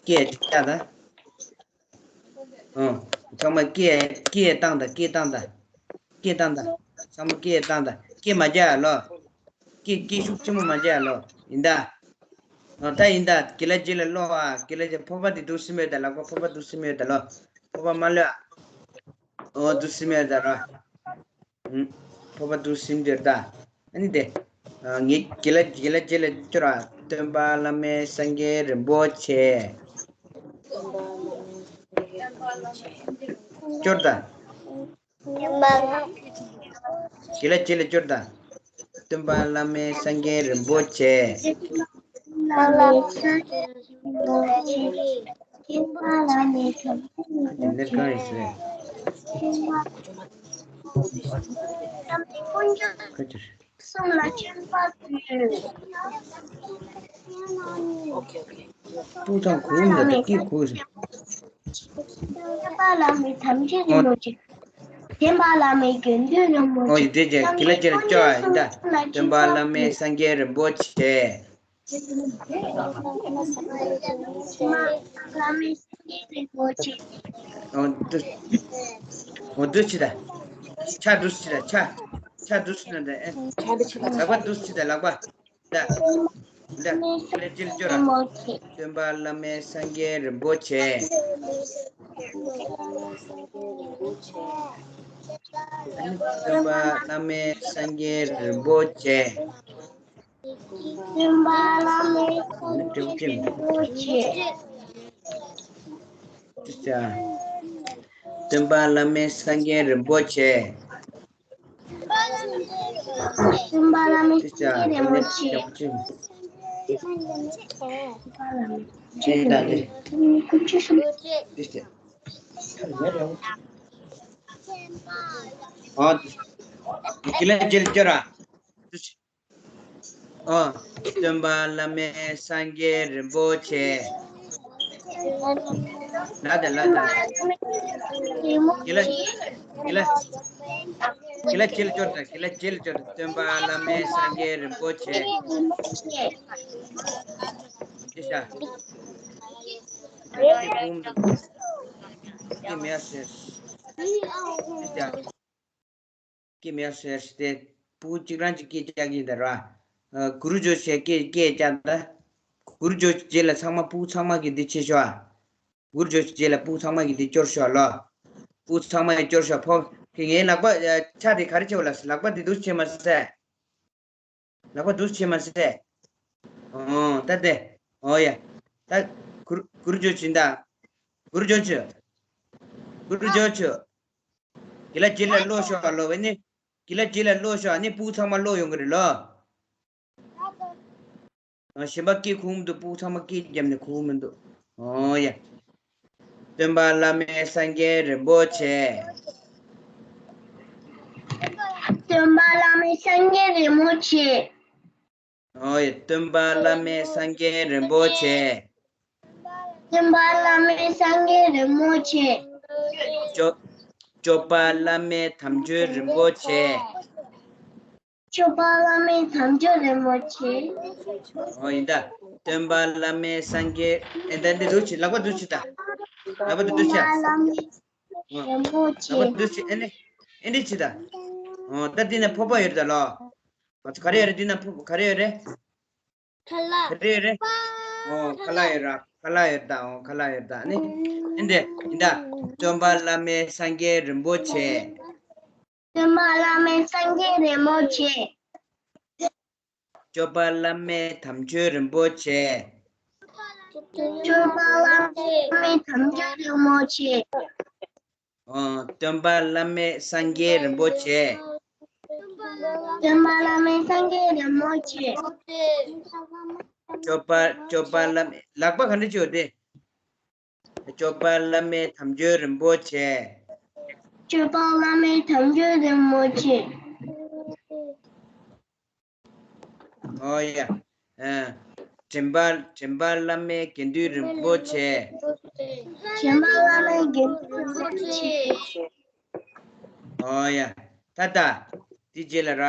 སྐད་བཅག་ད། ཨོ། ཚང་མ་སྐད་སྐད་བཏང་ད་སྐད་བཏང་ད། སྐད་བཏང་ད། ཚང་མ་སྐད་བཏང་ད་སྐད་མ་རྒྱག་ལོ། སྐད་སྐད་ཤུགས་ཆེན་པོ་མ་རྒྱག་ལོ་ཡིན་ད། ཨོ་ད་ཡིན་ད་དགེ་ལགས་རྗེས་ལ་ཀློག་ཨ། དགེ་ལགས་རྗེས་ཕོར་པ་དེ་འདུག་སེ་མེད་ད་ལག་པ་ཕོར་པ་འདུག་སེ་མེད་ད་ལོ། ཕོར་པ་མ་ལོས་ཨ། ཨོ་འདུག་སེ་མེད་ད་ར། ཨུམ། ཕོར་པ་འདུག་སེ་མེད་ད། ཨ་ནི་དེ། ཨ་ངས་དགེ་ལགས་དགེ་ལགས་རྗེས་ལ་ཀློག་ཨ། སྟོན་པ་བླ་མེད་སངས་རྒྱས་རིན་པོ་ཆེ། ཀློག་ད། དགེ་ལགས་རྗེས་ལ་ཀློག་ད། སྟོན་པ་བླ་མེད་སངས་རྒྱས་རིན་པོ་ཆེ། གསུམ་ལ་མཆོད་པ་ཕུལ། ཨོ་ཁེ་ཨོ་ཁེ། སྤུ་དང་གུང་ལ་དེ་སྐད་གུ་ཟེར། སྟོན་པ་བླ་མེད་དམ་ཆོས་རིན་པོ་ཆེ། བསྟན་པ་བླ་མེད་དགེ་འདུན་རིན་པོ་ཨོ་ཆེ། ཡི་དེ་རྗེས་དགེ་ལགས་རྗེས་ལ་ཀློག་ཨ་ཡིན་ད། སྟོན་པ་བླ་མེད་སངས་རྒྱས་རིན་པོ་ཆེ། བླ་མེད་སངས་རྒྱས་རིན་པོ་ཆེ། ཨོ་འདུག་ཨོ་འདུག་སེ་ད། ཕྱག་འདུག་སེ་ད་ཕྱག་ཕྱག་འདུག་སེ་ད་ཨེ། ལག་པ་འདུག་སེ་ད་ལག་པ། ད། ད། ལག་པ་འདུག་སེ་ད། སྟོན་པ་བླ་མེད་སངས་རྒྱས་རིན་པོ་ཆེ། སྟོན་པ་བླ་མེད་སངས་རྒྱས་རིན་པོ་ཆེ། སྟོན་པ་བླ་མེད་སངས་རྒྱས་རིན་པོ་ཆེ། སྟོན་པ་བླ་མེད་སངས་རྒྱས་རིན་པོ་ཆེ། སྟོན་པ་བླ་མེད་སངས་རྒྱས་རིན་པོ་ཆེ། ཨ། དགེ་ལགས་རྗེས་ལ་ཀློག་ཨ། ཨོ། སྟོན་པ་བླ་མེད་སངས་རྒྱས་རིན་པོ་ཆེ། ལ་དང་ལ་དང་། དགེ་ལགས། དགེ་ལགས། དགེ་ལགས་རྗེས་ལ་ཀློག་དང་། དགེ་ལགས་རྗེས་ལ་ཀློག་དང་། སྟོན་པ་བླ་མེད་སངས་རྒྱས་རིན་པོ་ཆེ། ཅི་ཤ། ཀྱི་མེད་ཟེར། ཅི་ཤ། སྐད་མེད་ཟེར་ཏེ། སྤུ་གུ་གཅིག་རང་གཅིག་སྐད་རྒྱག་གི་ཡིན་ད་ར། ཨ། གུ་རུ་ཇོ་ཆེ་སྐད་སྐད་རྒྱག་ད། གུ་རུ་ཇོ་རྗེས་ལ་ཚང་མ་སྤུ་གུ་ཚང་མ་གིས་འདི་བྱེད་ཤོག་ཨ། གུ་རུ་ཇོ་རྗེས་ལ་སྤུ་གུ་ཚང་མ་གིས་འདི་སྐྱོར་ཤོག་ལོ། སྤུ་གུ་ཚང་མ་གིས་སྐྱོར་ཤོག་ཕོ། ཁྱེད་ངའི་ལག་པ་ཕྱག་དེ་ག་རེ་བྱེད་པ་ལ་ལག་པ་འདི་འདུག་བྱེད་མ་ཟེར། ལག་པ་འདུག་བྱེད་མ་ཟེར། ཨོ་ད་དེ། ཨོ་ཡ། ད་གུ་རུ་གུ་རུ་ཇོ་ཆེ་ད། གུ་རུ་ཇོ་ཆེ། གུ་རུ་ཇོ་ཆེ། དགེ་ལགས་རྗེས་ལ་ཀློག་ཤོག་ལོ་བས་ནི། དགེ་ལགས་རྗེས་ལ་ཀློག་ཤོག་ཨ་ནི་སྤུ་གུ་ཚང་མ་ཀློག་ཡོང་གི་རེད་ལོ། ཨ། གཞན་པ་སྐད་ཁུག་མི་འདུག་སྤུ་གུ་ཚང་མ་སྐད་བརྒྱབ་ནས་ཁུག་མི་འདུག་ཨོ་ཡ། སྟོན་པ་བླ་མེད་སངས་རྒྱས་རིན་པོ་ཆེ། སྟོན་པ་བླ་མེད་སངས་རྒྱས་རིན་པོ་ཆེ། ཨོ་ཡ། སྟོན་པ་བླ་མེད་སངས་རྒྱས་རིན་པོ་ཆེ། སྟོན་པ་བླ་མེད་སངས་རྒྱས་རིན་པོ་ཆེ། སྐྱོབ། སྐྱོབ་པ་བླ་མེད་དམ་ཆོས་རིན་པོ་ཆེ། སྐྱོབ་པ་བླ་མེད་དམ་ཆོས་རིན་པོ་ཆེ། ཨོ་ཡིན་ད། སྟོན་པ་བླ་མེད་སངས་རྒྱས། ཨེ་ད་འདི་འདུག་ཅི། ལག་པ་འདུག་ཅི་ད། ལག་པ་འདུག་ཅི། ལག་པ་འདུག་ཅི། ཨེ་ནི་ཨེ་འདི་ཅི་ད། འོ་ད་འདི་ན་ཕོར་པ་ཡོད་ད་ལོ། ང་ཚོ་ག་རེ་ཡོད་རེད། འདི་ན་ཕོར་པ་ག་རེ་ཡོད་རེད། ཁ་ལག་ག་རེ་ཡོད་རེད། འོ་ཁ་ལག་ཡོད་ར། ཁ་ལག་ཡོད་ད། འོ་ཁ་ལག་ཡོད་ད། ཨེ་ནི་ཨེ་འདི་ཡིན་ད། སྟོན་པ་བླ་མེད་སངས་རྒྱས་རིན་པོ་ཆེ། སྟོན་པ་བླ་མེད་སངས་རྒྱས་རིན་པོ་ཆེ། སྐྱོབ་པ་བླ་མེད་དམ་ཆོས་རིན་པོ་ཆེ། སྐྱོབ་པ་བླ་མེད་དམ་ཆོས་རིན་པོ་ཆེ། ཨོ། སྟོན་པ་བླ་མེད་སངས་རྒྱས་རིན་པོ་ཆེ། སྟོན་པ་བླ་མེད་སངས་རྒྱས་རིན་པོ་ཆེ། སྐྱོབ་པ་སྐྱོབ་པ་བླ་མེད། ལག་པ་ག་འདྲ་བྱེད་དེ། སྐྱོབ་པ་བླ་མེད་དམ་ཆོས་རིན་པོ་ཆེ། སྐྱོབ་པ་བླ་མེད་དམ་ཆོས་རིན་པོ་ཆེ། ཨོ་ཡ། ཨ། དྲན་པ་དྲན་པ་བླ་མེད་དགེ་འདུན་རིན་པོ་ཆེ། དྲན་པ་བླ་མེད་དགེ་འདུན་རིན་པོ་ཆེ། ཨོ་ཡ། ད་ལྟ་འདི་རྗེས་ལ་ར།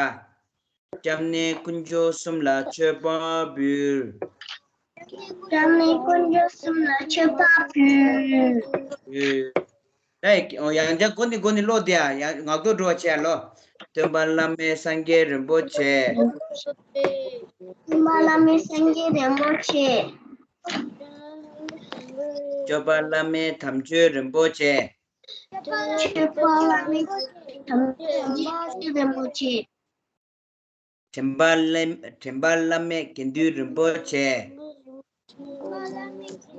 སྐྱབས་གནས་དཀོན་མཆོག་གསུམ་ལ་མཆོད་པ་འབུལ། སྐྱབས་གནས་དཀོན་མཆོག་གསུམ་ལ་མཆོད་པ་འབུལ། འབུལ། ད་ཡང་བསྐྱར་མགོ་ནས་མགོ་ནས་ཀློག་དེ་ཡ། ཡང་ངག་ཐོག་འགྲོ་བ་བྱས་ཡ་ཀློག་སྟོན་པ་བླ་མེད་སངས་རྒྱས་རིན་པོ་ཆེ། སྟོན་པ་བླ་མེད་སངས་རྒྱས་རིན་པོ་ཆེ། སྐྱོབ་པ་བླ་མེད་དམ་ཆོས་རིན་པོ་ཆེ། སྐྱོབ་པ་བླ་མེད་དམ་ཆོས་རིན་པོ་ཆེ། དྲན་པ་བླ་དྲན་པ་བླ་མེད་དགེ་འདུན་རིན་པོ་ཆེ།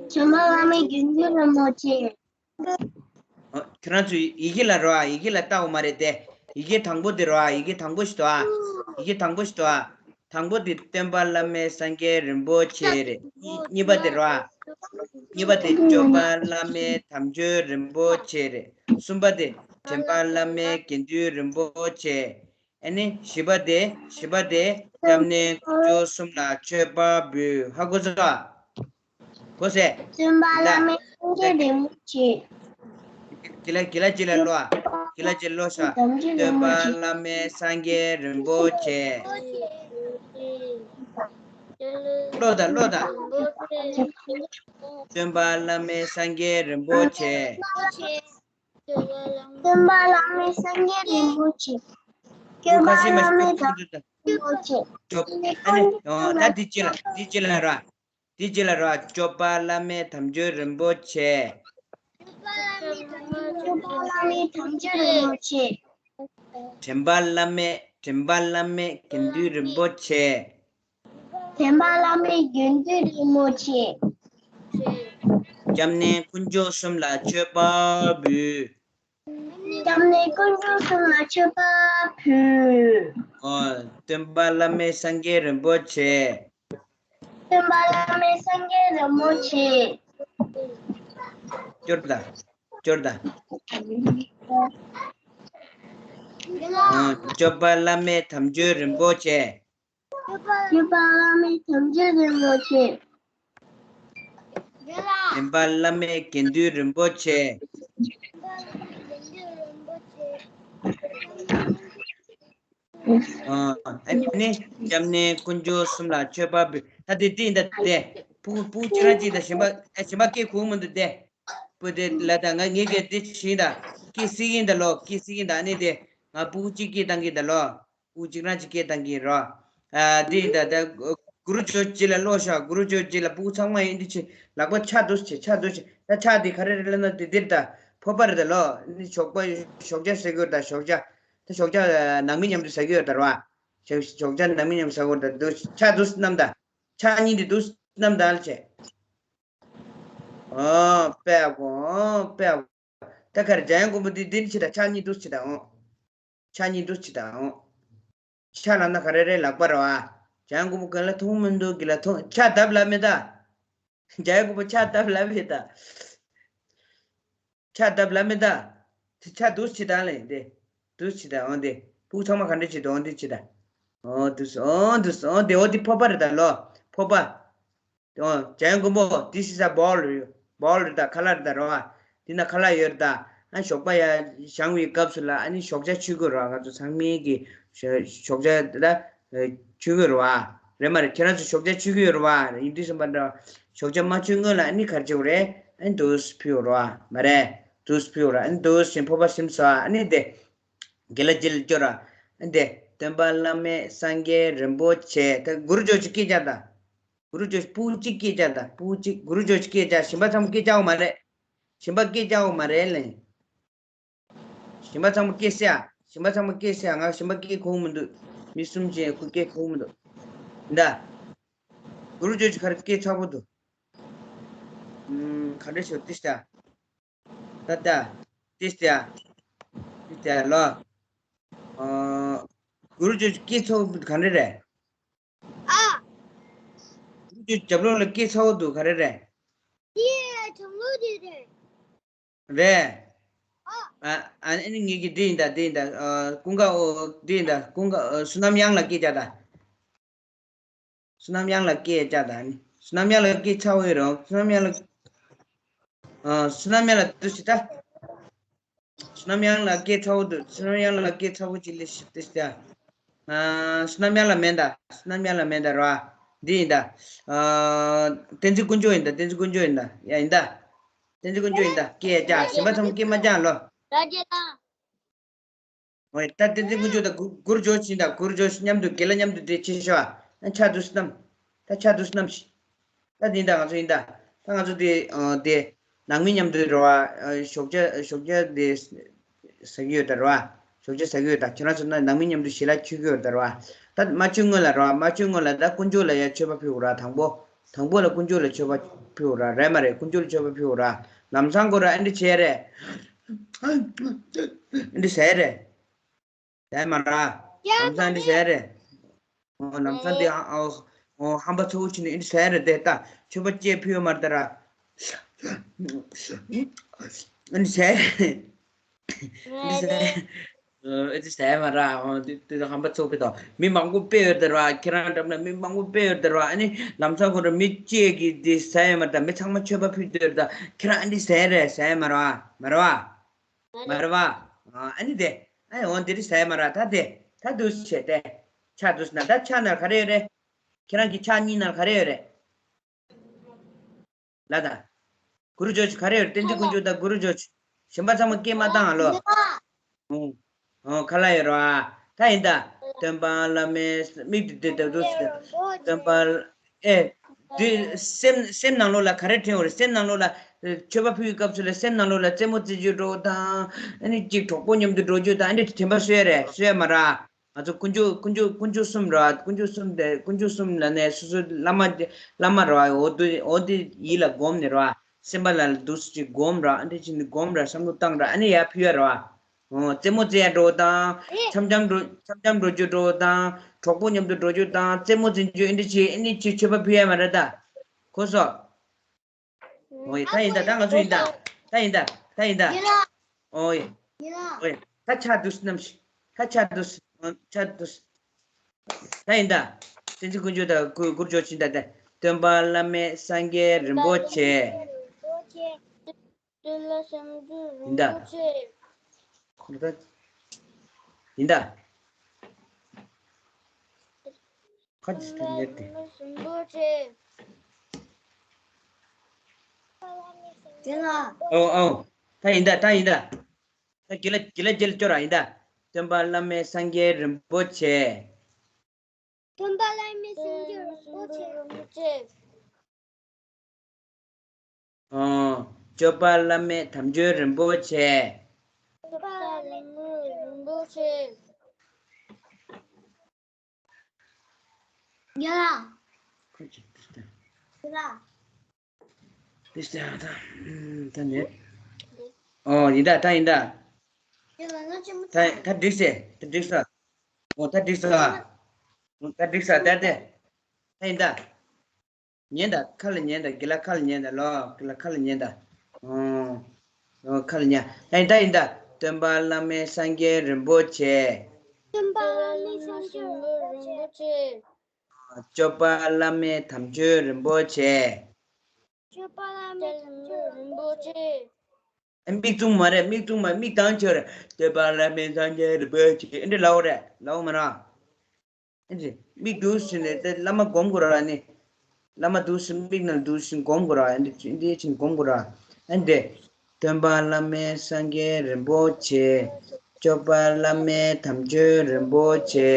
དྲན་པ་བླ་མེད་དགེ་འདུན་རིན་པོ་ཆེ། ཨོ། ཁྱོད་རང་ཚོ་ཡི་གེ་ལ་རོ་ཨ། ཡི་གེ་ལ་ལྟ་འོ་མ་རེད་དེ། ཡི་གེ་དང་པོ་དེ་རོ་ཨ། ཡི་གེ་དང་པོ་ཞིག་ཏོ་ཨ། ཡི་གེ་དང་པོ་ཞིག་ཏོ་ཨ། དང་པོ་དེ་སྟོན་པ་བླ་མེད་སངས་རྒྱས་རིན་པོ་ཆེ་རེད། གཉིས་པ་དེ་རོ་ཨ། གཉིས་པ་དེ་སྐྱོབ་པ་བླ་མེད་དམ་ཆོས་རིན་པོ་ཆེ་རེད། གསུམ་པ་དེ་དྲན་པ་བླ་མེད་དགེ་འདུན་རིན་པོ་ཆེ། ཨ་ནི་བཞི་པ་དེ། བཞི་པ་དེ་སྐྱབས་གནས་དཀོན་མཆོག་གསུམ་ལ་མཆོད་པ་འབུལ། ཧ་གོ་སོང་། གོ་སོང་། སྟོན་པ་བླ་མེད་སངས་རྒྱས་རིན་པོ་ཆེ། གི་ལ་གི་ལ་གི་ལ་ལོ། གི་ལ་གི་ལ་ལོ་ཤ། སྟོན་པ་བླ་མེད་སངས་རྒྱས་རིན་པོ་ཆེ། ལོ་ད་ལོ་ད། སྟོན་པ་བླ་མེད་སངས་རྒྱས་རིན་པོ་ཆེ། སྟོན་པ་བླ་མེད་སངས་རྒྱས་རིན་པོ་ཆེ། སྐྱོབ་པ་བླ་མེད་དམ་ཆོས་རིན་པོ་ཆེ། ད་འདི་ཅི་ལ་འདི་ཅི་ལ་ར། འདི་ཅི་ལ་ར། སྐྱོབ་པ་བླ་མེད་དམ་ཆོས་རིན་པོ་ཆེ། སྐྱོབ་པ་བླ་མེད་དམ་ཆོས་རིན་པོ་ཆེ། དྲན་པ་བླ་མེད་དྲན་པ་བླ་མེད་དགེ་འདུན་རིན་པོ་ཆེ། དྲན་པ་བླ་མེད་དགེ་འདུན་རིན་པོ་ཆེ། སྐྱབས་གནས་དཀོན་མཆོག་གསུམ་ལ་མཆོད་པ་འབུལ། སྐྱབས་གནས་དཀོན་མཆོག་གསུམ་ལ་མཆོད་པ་འབུལ། ཨོ། སྟོན་པ་བླ་མེད་སངས་རྒྱས་རིན་པོ་ཆེ། སྟོན་པ་བླ་མེད་སངས་རྒྱས་རིན་པོ་ཆེ། སྐྱོར་དང་། སྐྱོར་དང་། ཨོ། སྐྱོབ་པ་བླ་མེད་དམ་ཆོས་རིན་པོ་ཆེ། སྐྱོབ་པ་བླ་མེད་དམ་ཆོས་རིན་པོ་ཆེ། དྲན་པ་བླ་མེད་དགེ་འདུན་རིན་པོ་ཆེ། ཨ་ནི་སྐྱབས་གནས་དཀོན་མཆོག་གསུམ་ལ་མཆོད་པ་འབུལ། ད་དེ་དེ་ཡིན་ད་དེ། ཕྲུ་གུ་ཕྲུ་གུ་ཁྱེད་རང་གཅིག་དང་གཞན་པ་ཨ་གཞན་པ་སྐད་གོ་མི་འདུག་དེ། བུ་དེ་ལ་ད་ང་ངེད་ཀྱི་དེ་བྱིན་ད། སྐད་སྲིད་ཡིན་ད་ལོ། སྐད་སྲིད་ཡིན་ད། ཨ་ནི་དེ་ང་ཕྲུ་གུ་གཅིག་སྐད་བཏང་གི་ད་ལོ། ཕྲུ་གུ་གཅིག་རང་གཅིག་སྐད་བཏང་གི་རོ། ཨ་དེ་ཡིན་ད་ད་གུ་རུ་ཇོ་གཅིག་ལ་ཀློག་ཤག་གུ་རུ་ཇོ་གཅིག་ལ་ཕྲུ་གུ་ཚང་མ་ཡིན་དུས་ཆེ་ལག་པ་ཕྱག་འདུག་བྱེད། ཕྱག་འདུག་བྱེད། ད་ཕྱག་དེ་ག་རེ་རེད་ལབ་ན་དེ་འདིར་ད་ཕོར་པ་རེད་ད་ལོ། ཨ་ནི་ཞོགས་པ་ཞོགས་ཇ་ཟ་གི་ཡོད་ད། ཞོགས་ཇ། ད་ཞོགས་ཇ་ནང་མི་མཉམ་དུ་ཟ་གི་ཡོད་ད་རོ། ཞོགས་ཞོགས་ཇ་ནང་མི་མཉམ་དུ་ཟ་གི་ཡོད་ད། འདུག་ཕྱག་འདུག་བསྣམས་ད། ཕྱག་གཉིས་དེ་འདུག་བསྣམས་ད་ལ་བྱེད། ཨོ་པད་གོ་ཨོ་པད་གོ། ད་ག་རེ་འཇམ་དབྱངས་མགོན་པོ་འདི་འདི་ནི་ཕྱི་ད་ཕྱག་གཉིས་འདུག་ཕྱི་ད་ཨོ། ཕྱག་གཉིས་འདུག་ཕྱི་ད་ཨོ། ཕྱག་ལབ་ན་ག་རེ་རེད་ལག་པ་རེད་བ། འཇམ་དབྱངས་མགོན་པོ་ག་ལ་མཐོང་མི་འདུག་གི་ལ་མཐོང་། ཕྱག་བརྡབ་ལབ་མེད་ད། འཇམ་དབྱངས་མགོན་པོ་ཕྱག་བརྡབ་ལབ་མེད་ད། ཕྱག་བརྡབ་ལབ་མེད་ད། དེ་ཕྱག་འདུག་ཕྱི་ད་ལ་ཡིན་ཏེ། འདུག་ཕྱི་ད་ཨོ་འདི། ཕྲུ་གུ་ཚང་མ་ག་འདྲ་བྱེད་འདུག་ཨོ་འདི་ཕྱི་ད། ཨོ་འདུག་ཨོ་འདུག་ཨོ་འདི་ཨོ་འདི་ཕོར་པ་རེད་ད་ལོ། ཕོར་པ། འོ། འཇམ་དབྱངས་མགོན་པོ། This is a bowl. Bowl རེད་ད། ཁ་ལག་རེད་ད་རོ། འདི་ན་ཁ་ལག་ཡོད་རེད་ད། ཨ་ཞོགས་པ་ཡ་བཞེངས་པའི་སྐབས་སུ་ལ་ཨ་ནི་ཞོགས་ཇ་མཆོད་ཀྱི་རོ། ང་ཚོ་ཚང་མས་ཀྱི་ཞོགས་ཇ་ད་མཆོད་ཀྱི་རོ། ཨ་ རེད་མ་རེད། ཁྱེད་རང་ཚོ་ཞོགས་ཇ་མཆོད་ཀྱི་ཡོད་རེད་བ། ཡིན་དུས་ཙམ་པ་འདྲ། ཞོགས་ཇ་མ་མཆོད་སྔོན་ལ་ཨ་ནི་ག་རེ་བྱེད་དགོས་རེད། ཨ་ནི་དུས་ཕུལ་དགོས་རེད་བ། མ་རེད། དུས་ཕུལ་དགོས་རེད། ཨ་ནི་དུས་བཞིན་ཕོར་པ་ཞིམ་ཟ། ཨ་ནི་དེ། དགེ་ལ་རྗེས་ལ་སྐྱོར་ར། ཨ་ནི་དེ། སྟོན་པ་བླ་མེད་སངས་རྒྱས་རིན་པོ་ཆེ། ད་གུ་རུ་ཇོ་ཅིག་སྐད་རྒྱག་ད། གུ་རུ་ཇོ་ཅིག་སྤུ་གཅིག་སྐད་རྒྱག་ད། སྤུ་གཅིག་གུ་རུ་ཇོ་ཅིག་སྐད་རྒྱག། གཞན་པ་ཚང་མ་སྐད་རྒྱག་འོ་མ་རེད། གཞན་པ་སྐད་རྒྱག་འོ་མ་རེད་ལེ། གཞན་པ་ཚང་མ་སྐད་སེ་ཡ། གཞན་པ་ཚང་མ་སྐད་སེ་ཡ། ང་གཞན་པ་སྐད་གོ་གི་མི་འདུག་མི་གསུམ་ཅན་ཁོ་སྐད་གོ་གི་མི་འདུག་ད། གུ་རུ་ཇོ་ཅིག་ག་རེ་སྐད་ཚ་པོ་འདུག་ཨུམ། ག་འདྲ་ཞིག་ཏིས་ཏ། ཏ་ཏ། ཏིས་ཏ། ཏིས་ཏ་ལོ། ཨ། གུ་རུ་ཇོ་ཅིག་སྐད་ཚ་པོ་ག་འདྲ་རེད། ཨ། གུ་རུ་ཇོ་ཅིག་རྒྱབ་ལོགས་ལ་སྐད་ཚ་པོ་འདུག་ག་རེ་རེད། དེ་གྲང་མོ་དེ་རེད། རེད། ཨ། ཨ་ནི་ངེད་ཀྱི་འདི་ཡིན་ད། འདི་ཡིན་ད། ཨ། ཀུན་དགའ། འོ། འདི་ཡིན་ད། ཀུན་དགའ། ཨ། བསོད་ནམས་གཡང་ལགས་སྐད་རྒྱག་ད། བསོད་ནམས་གཡང་ལགས་སྐད་རྒྱག་ད། ཨ་ནི་བསོད་ནམས་གཡང་ལགས་སྐད་ཚ་པོ་ཡོད་རེད། བསོད་ནམས་གཡང་ལགས། ཨ། བསོད་ནམས་གཡང་ལགས་འདུག་སེ་ད། བསོད་ནམས་གཡང་ལགས་སྐད་ཚ་པོ་འདུག་བསོད་ནམས་གཡང་ལགས་སྐད་ཚ་པོ་ཅིག་སླེབས་ཤག་ལྟོས་ཤིག་ད། ཨ། བསོད་ནམས་གཡང་ལགས་མིན་ད། བསོད་ནམས་གཡང་ལགས་མིན་ད་ར། འདི་ཡིན་ད། ཨ། བསྟན་འཛིན་དཀོན་མཆོག་ཡིན་ད། བསྟན་འཛིན་དཀོན་མཆོག་ཡིན་ད། ཡ་ཡིན་ད། བསྟན་འཛིན་དཀོན་མཆོག་ཡིན་ད། སྐད་རྒྱག་གཞན་པ་ཚང་མ་སྐད་མ་རྒྱག་ལོ། ར་རྒྱལ་ལགས། ཨོ་ཡ། ད་བསྟན་འཛིན་དཀོན་མཆོག་དང་གུ་གུ་རུ་ཇོ་ཅིག་ཡིན་ད། གུ་རུ་ཇོ་ཅིག་མཉམ་དུ། དགེ་ལ་མཉམ་དུ་དེ་ཆེ་ཤོས། ཨ། ཆ་འདུག་སེ་བསྣམས། ད་ཆ་འདུག་སེ་བསྣམས་ཤིག་ད་འདི་ཡིན་ད། ང་ཚོ་ཡིན་ད། ད་ང་ཚོ་དེ། ཨ། དེ། ནང་མི་མཉམ་དུ་རེད་བ། ཨ། ཞོགས་ཇ་ཞོགས་ཇ་དེ་ཟ་གི་ཡོད་ད་རེད་བ། ཞོགས་ཇ་ཟ་གི་ཡོད་ད། ཁྱེད་རང་ཚོ་ན་ནང་མི་མཉམ་དུ་ཞལ་ལག་མཆོད་ཀྱི་ཡོད་ད་རེད་བ། ད་མ་མཆོད་སྔོན་ལ་རེད་བ། མ་མཆོད་སྔོན་ལ་ད་དཀོན་མཆོག་ལ་ཡ་མཆོད་པ་ཕུལ་དགོས་ར། དང་པོ། དང་པོ་ལ་དཀོན་མཆོག་ལ་མཆོད་པ་ཕུལ་དགོས་ར། རེད་མ་རེད། དཀོན་མཆོག་ལ་མཆོད་པ་ཕུལ་དགོས་ར། ལམ་སང་ཁོ་ར་ཨ་འདྲ་བྱས་རེད། ཨ་འདྲ་བྱས་རེད། ཡ་མ་ར། ཡ་ལམ་སང་འདི་མ་རེད། ཟེར་རེད། ཨོ། ལམ་སང་འདི་ཨ། ཨོ། ཨོ། ཧམ་པ་ཚ་པོ་བྱས་ནས་འདི་ཟེར་རེད་དེ། ད་མཆོད་པ་ཅིག་ཕུལ་ཡོད་མ་རེད་ད་ར། འདི་ཟེར་རེད། འདི་ཟེར་རེད། ཨོ། འདི་ཟེར་མ་ར། ཨོ། འདི་འདི་ཧམ་པ་ཚ་པོ་ཕེ་ད། མི་མང་པོ་དཔེ་ཡོད་ད་ར། ཁྱེད་རང་འགྲམ་ན་མི་མང་པོ་དཔེ་ཡོད་ད་ར། ཨ་ནི་ལམ་སང་ཁོ་ར་མི་གཅིག་གིས་འདི་ཟེར་ཡོད་མ་རེད་ད། མི་ཚང་མ་མཆོད་པ་ཕུལ་དུས་རེད་ད། ཁྱེད་རང་ཨ་འདི་ཟེར་རེད། ཟེར་མ་ར། མ་ར་བ། མ་རེད་བ། ཨ་ནི་དེ། ཨ། འོ་འདི་རེད་ཟེར་མ་ར། ད་དེ། ད་འདུག་བྱས་ཏེ། ཆ་འདུག་ན། ད་ཆ་ན་ག་རེ་ཡོད་རེད། ཁྱེད་རང་གི་ཆ་གཉིས་ན་ག་རེ་ཡོད་རེད། ལ་ད། གུ་རུ་ཇོ་ཅིག་ག་རེ་ཡོད་རེད། བསྟན་འཛིན་དཀོན་མཆོག་དང་གུ་རུ་ཇོ་ཅིག་གཞན་པ་ཚང་མ་སྐད་མ་བཏང་ཨ་ལོ། ཨོ། ཁ་ལག་ཡོད་ར། ད་ཡིན་ད། སྟོན་པ་བླ་མའི་མིག་དེ་དེ་ལྟ་འདུག་ཟེར། སྟོན་པ། ཨེ། འདི་སེམས་སེམས་ནང་ལོགས་ལ་ག་རེ་དྲན་ཡོད་རེད། སེམས་ནང་ལོགས་ལ་མཆོད་པ་ཕུལ་བའི་སྐབས་སུ་ལ་སེམས་ནང་ལོགས་ལ་རྩེད་མོ་རྩེ་རྒྱུ་འདྲ་པོ་དང་། ཨ་ནི་གཅིག་གྲོགས་པོ་མཉམ་དུ་འགྲོ་རྒྱུ་དང་། ཨ་ནི་དྲན་པ་གསོས་རེད། གསོས་མ་ར། ང་ཚོ་དཀོན་མཆོག་དཀོན་མཆོག་དཀོན་མཆོག་གསུམ་ར། དཀོན་མཆོག་གསུམ་དེ་དཀོན་མཆོག་གསུམ་ལ་ནས་སོ་སོ་བླ་མ་བླ་མ་ར། འོ་དེ་འོ་དེ་ཡིད་ལ་སྒོམ་ནས་ར། སེམས་པ་ལ་འདུག་སེ་ཅིག་སྒོམ་ར། ཨ་འདྲ་བྱས་ནས་སྒོམ་ར། བསམ་བློ་བཏང་ར། ཨ་ནི་ཡར་ཕུལ་ཡ་ར། ཨོ། རྩེད་མོ་རྩེ་ཡ་འགྲོ་དང་། འཆམ་འཆམ་འགྲོ། འཆམ་འཆམ་འགྲོ་རྒྱུ་འགྲོ་དང་། གྲོགས་པོ་མཉམ་དུ་འགྲོ་རྒྱུ་དང་། རྩེད་མོ་རྩེ་རྒྱུ་ཨེ་འདྲ་བྱས། ཨེ་འདྲ་བྱས་མཆོད་པ་ཕུལ་ཡ་མ་རེད་ད། གོ་སོང་། ཨོ་ཡ། ད་ཡིན་ད། ད་ང་ཚོ་ཡིན་ད། ད་ཡིན་ད། ད་ཡིན་ད། ཨོ་ཡ། ཨོ་ཡ། ད་ཆ་འདུག་སེ་བསྣམས་ཤིག་ད་ཆ་འདུག་སེ། ཨོ། ཆ་འདུག་སེ། ད་ཡིན་ད། བསྟན་འཛིན་དཀོན་མཆོག་དང་གུ་གུ་རུ་ཇོ་ཅིག་ད། ད་སྟོན་པ་བླ་མེད་སངས་རྒྱས་རིན་པོ་ཆེ། ཡིན་ད། ཡིན་ད། ཁ་ཅིག་ཏུ་ཉེར་ཏེ། ཨོ་ཨོ། ད་ཡིན་ད། ད་ཡིན་ད། ད་དགེ་ལ་དགེ་ལ་རྗེས་ལ་སྐྱོར་ར། ཡིན་ད། སྟོན་པ་བླ་མེད་སངས་རྒྱས་རིན་པོ་ཆེ། སྟོན་པ་བླ་མེད་སངས་རྒྱས་རིན་པོ་ཆེ། ཨོ། སྐྱོབ་པ་བླ་མེད་དམ་ཆོས་རིན་པོ་ཆེ། སྐྱོབ་པ་བླ་མེད་དམ་ཆོས་རིན་པོ་ཆེ། ཡ། ཁོ་ཅིག་ཏིས་ཏ། ཡ། ཏིས་ཏ་ཡ་ད། ད་ནི། ཨོ་ཡིན་ད། ད་ཡིན་ད། ད་ད་འགྲིག་སེ། ད་འགྲིག་ས། ཨོ་ད་འགྲིག་ས། ཨོ་ད་འགྲིག་ས། ད་ད། ད་ཡིན་ད། ཉན་ད། ཁ་ལ་ཉན་ད། དགེ་ལ་ཁ་ལ་ཉན་ད་ལོ། དགེ་ལ་ཁ་ལ་ཉན་ད། ཨོ། ཨོ་ཁ་ལ་ཉན། ད་ཡིན་ད། ཡིན་ད། སྟོན་པ་བླ་མེད་སངས་རྒྱས་རིན་པོ་ཆེ། སྟོན་པ་བླ་མེད་སངས་རྒྱས་རིན་པོ་ཆེ། སྐྱོབ་པ་བླ་མེད་དམ་ཆོས་རིན་པོ་ཆེ། སྐྱོབ་པ་བླ་མེད་དམ་ཆོས་རིན་པོ་ཆེ། ཨ་མིག་བཙུམ་མ་རེད། མིག་བཙུམ་མ། མིག་གདངས་ཆེ་རེད། སྟོན་པ་བླ་མེད་སངས་རྒྱས་རིན་པོ་ཆེ། ཨེ་འདྲ་ལའོ་རེད། ལའོ་མ་ར། ཨེ་འདི་མིག་འདུག་ཟེར་ནས་དེ་བླ་མ་སྒོམ་དགོས་ར་ནི། བླ་མ་འདུག་ཟེར་མིག་ནང་འདུག་ཟེར་སྒོམ་དགོས་ར། ཨེ་འདི་འདི་ཕྱིན་སྒོམ་དགོས་ར། ཨེ་འདི། སྟོན་པ་བླ་མེད་སངས་རྒྱས་རིན་པོ་ཆེ། སྐྱོབ་པ་བླ་མེད་དམ་ཆོས་རིན་པོ་ཆེ།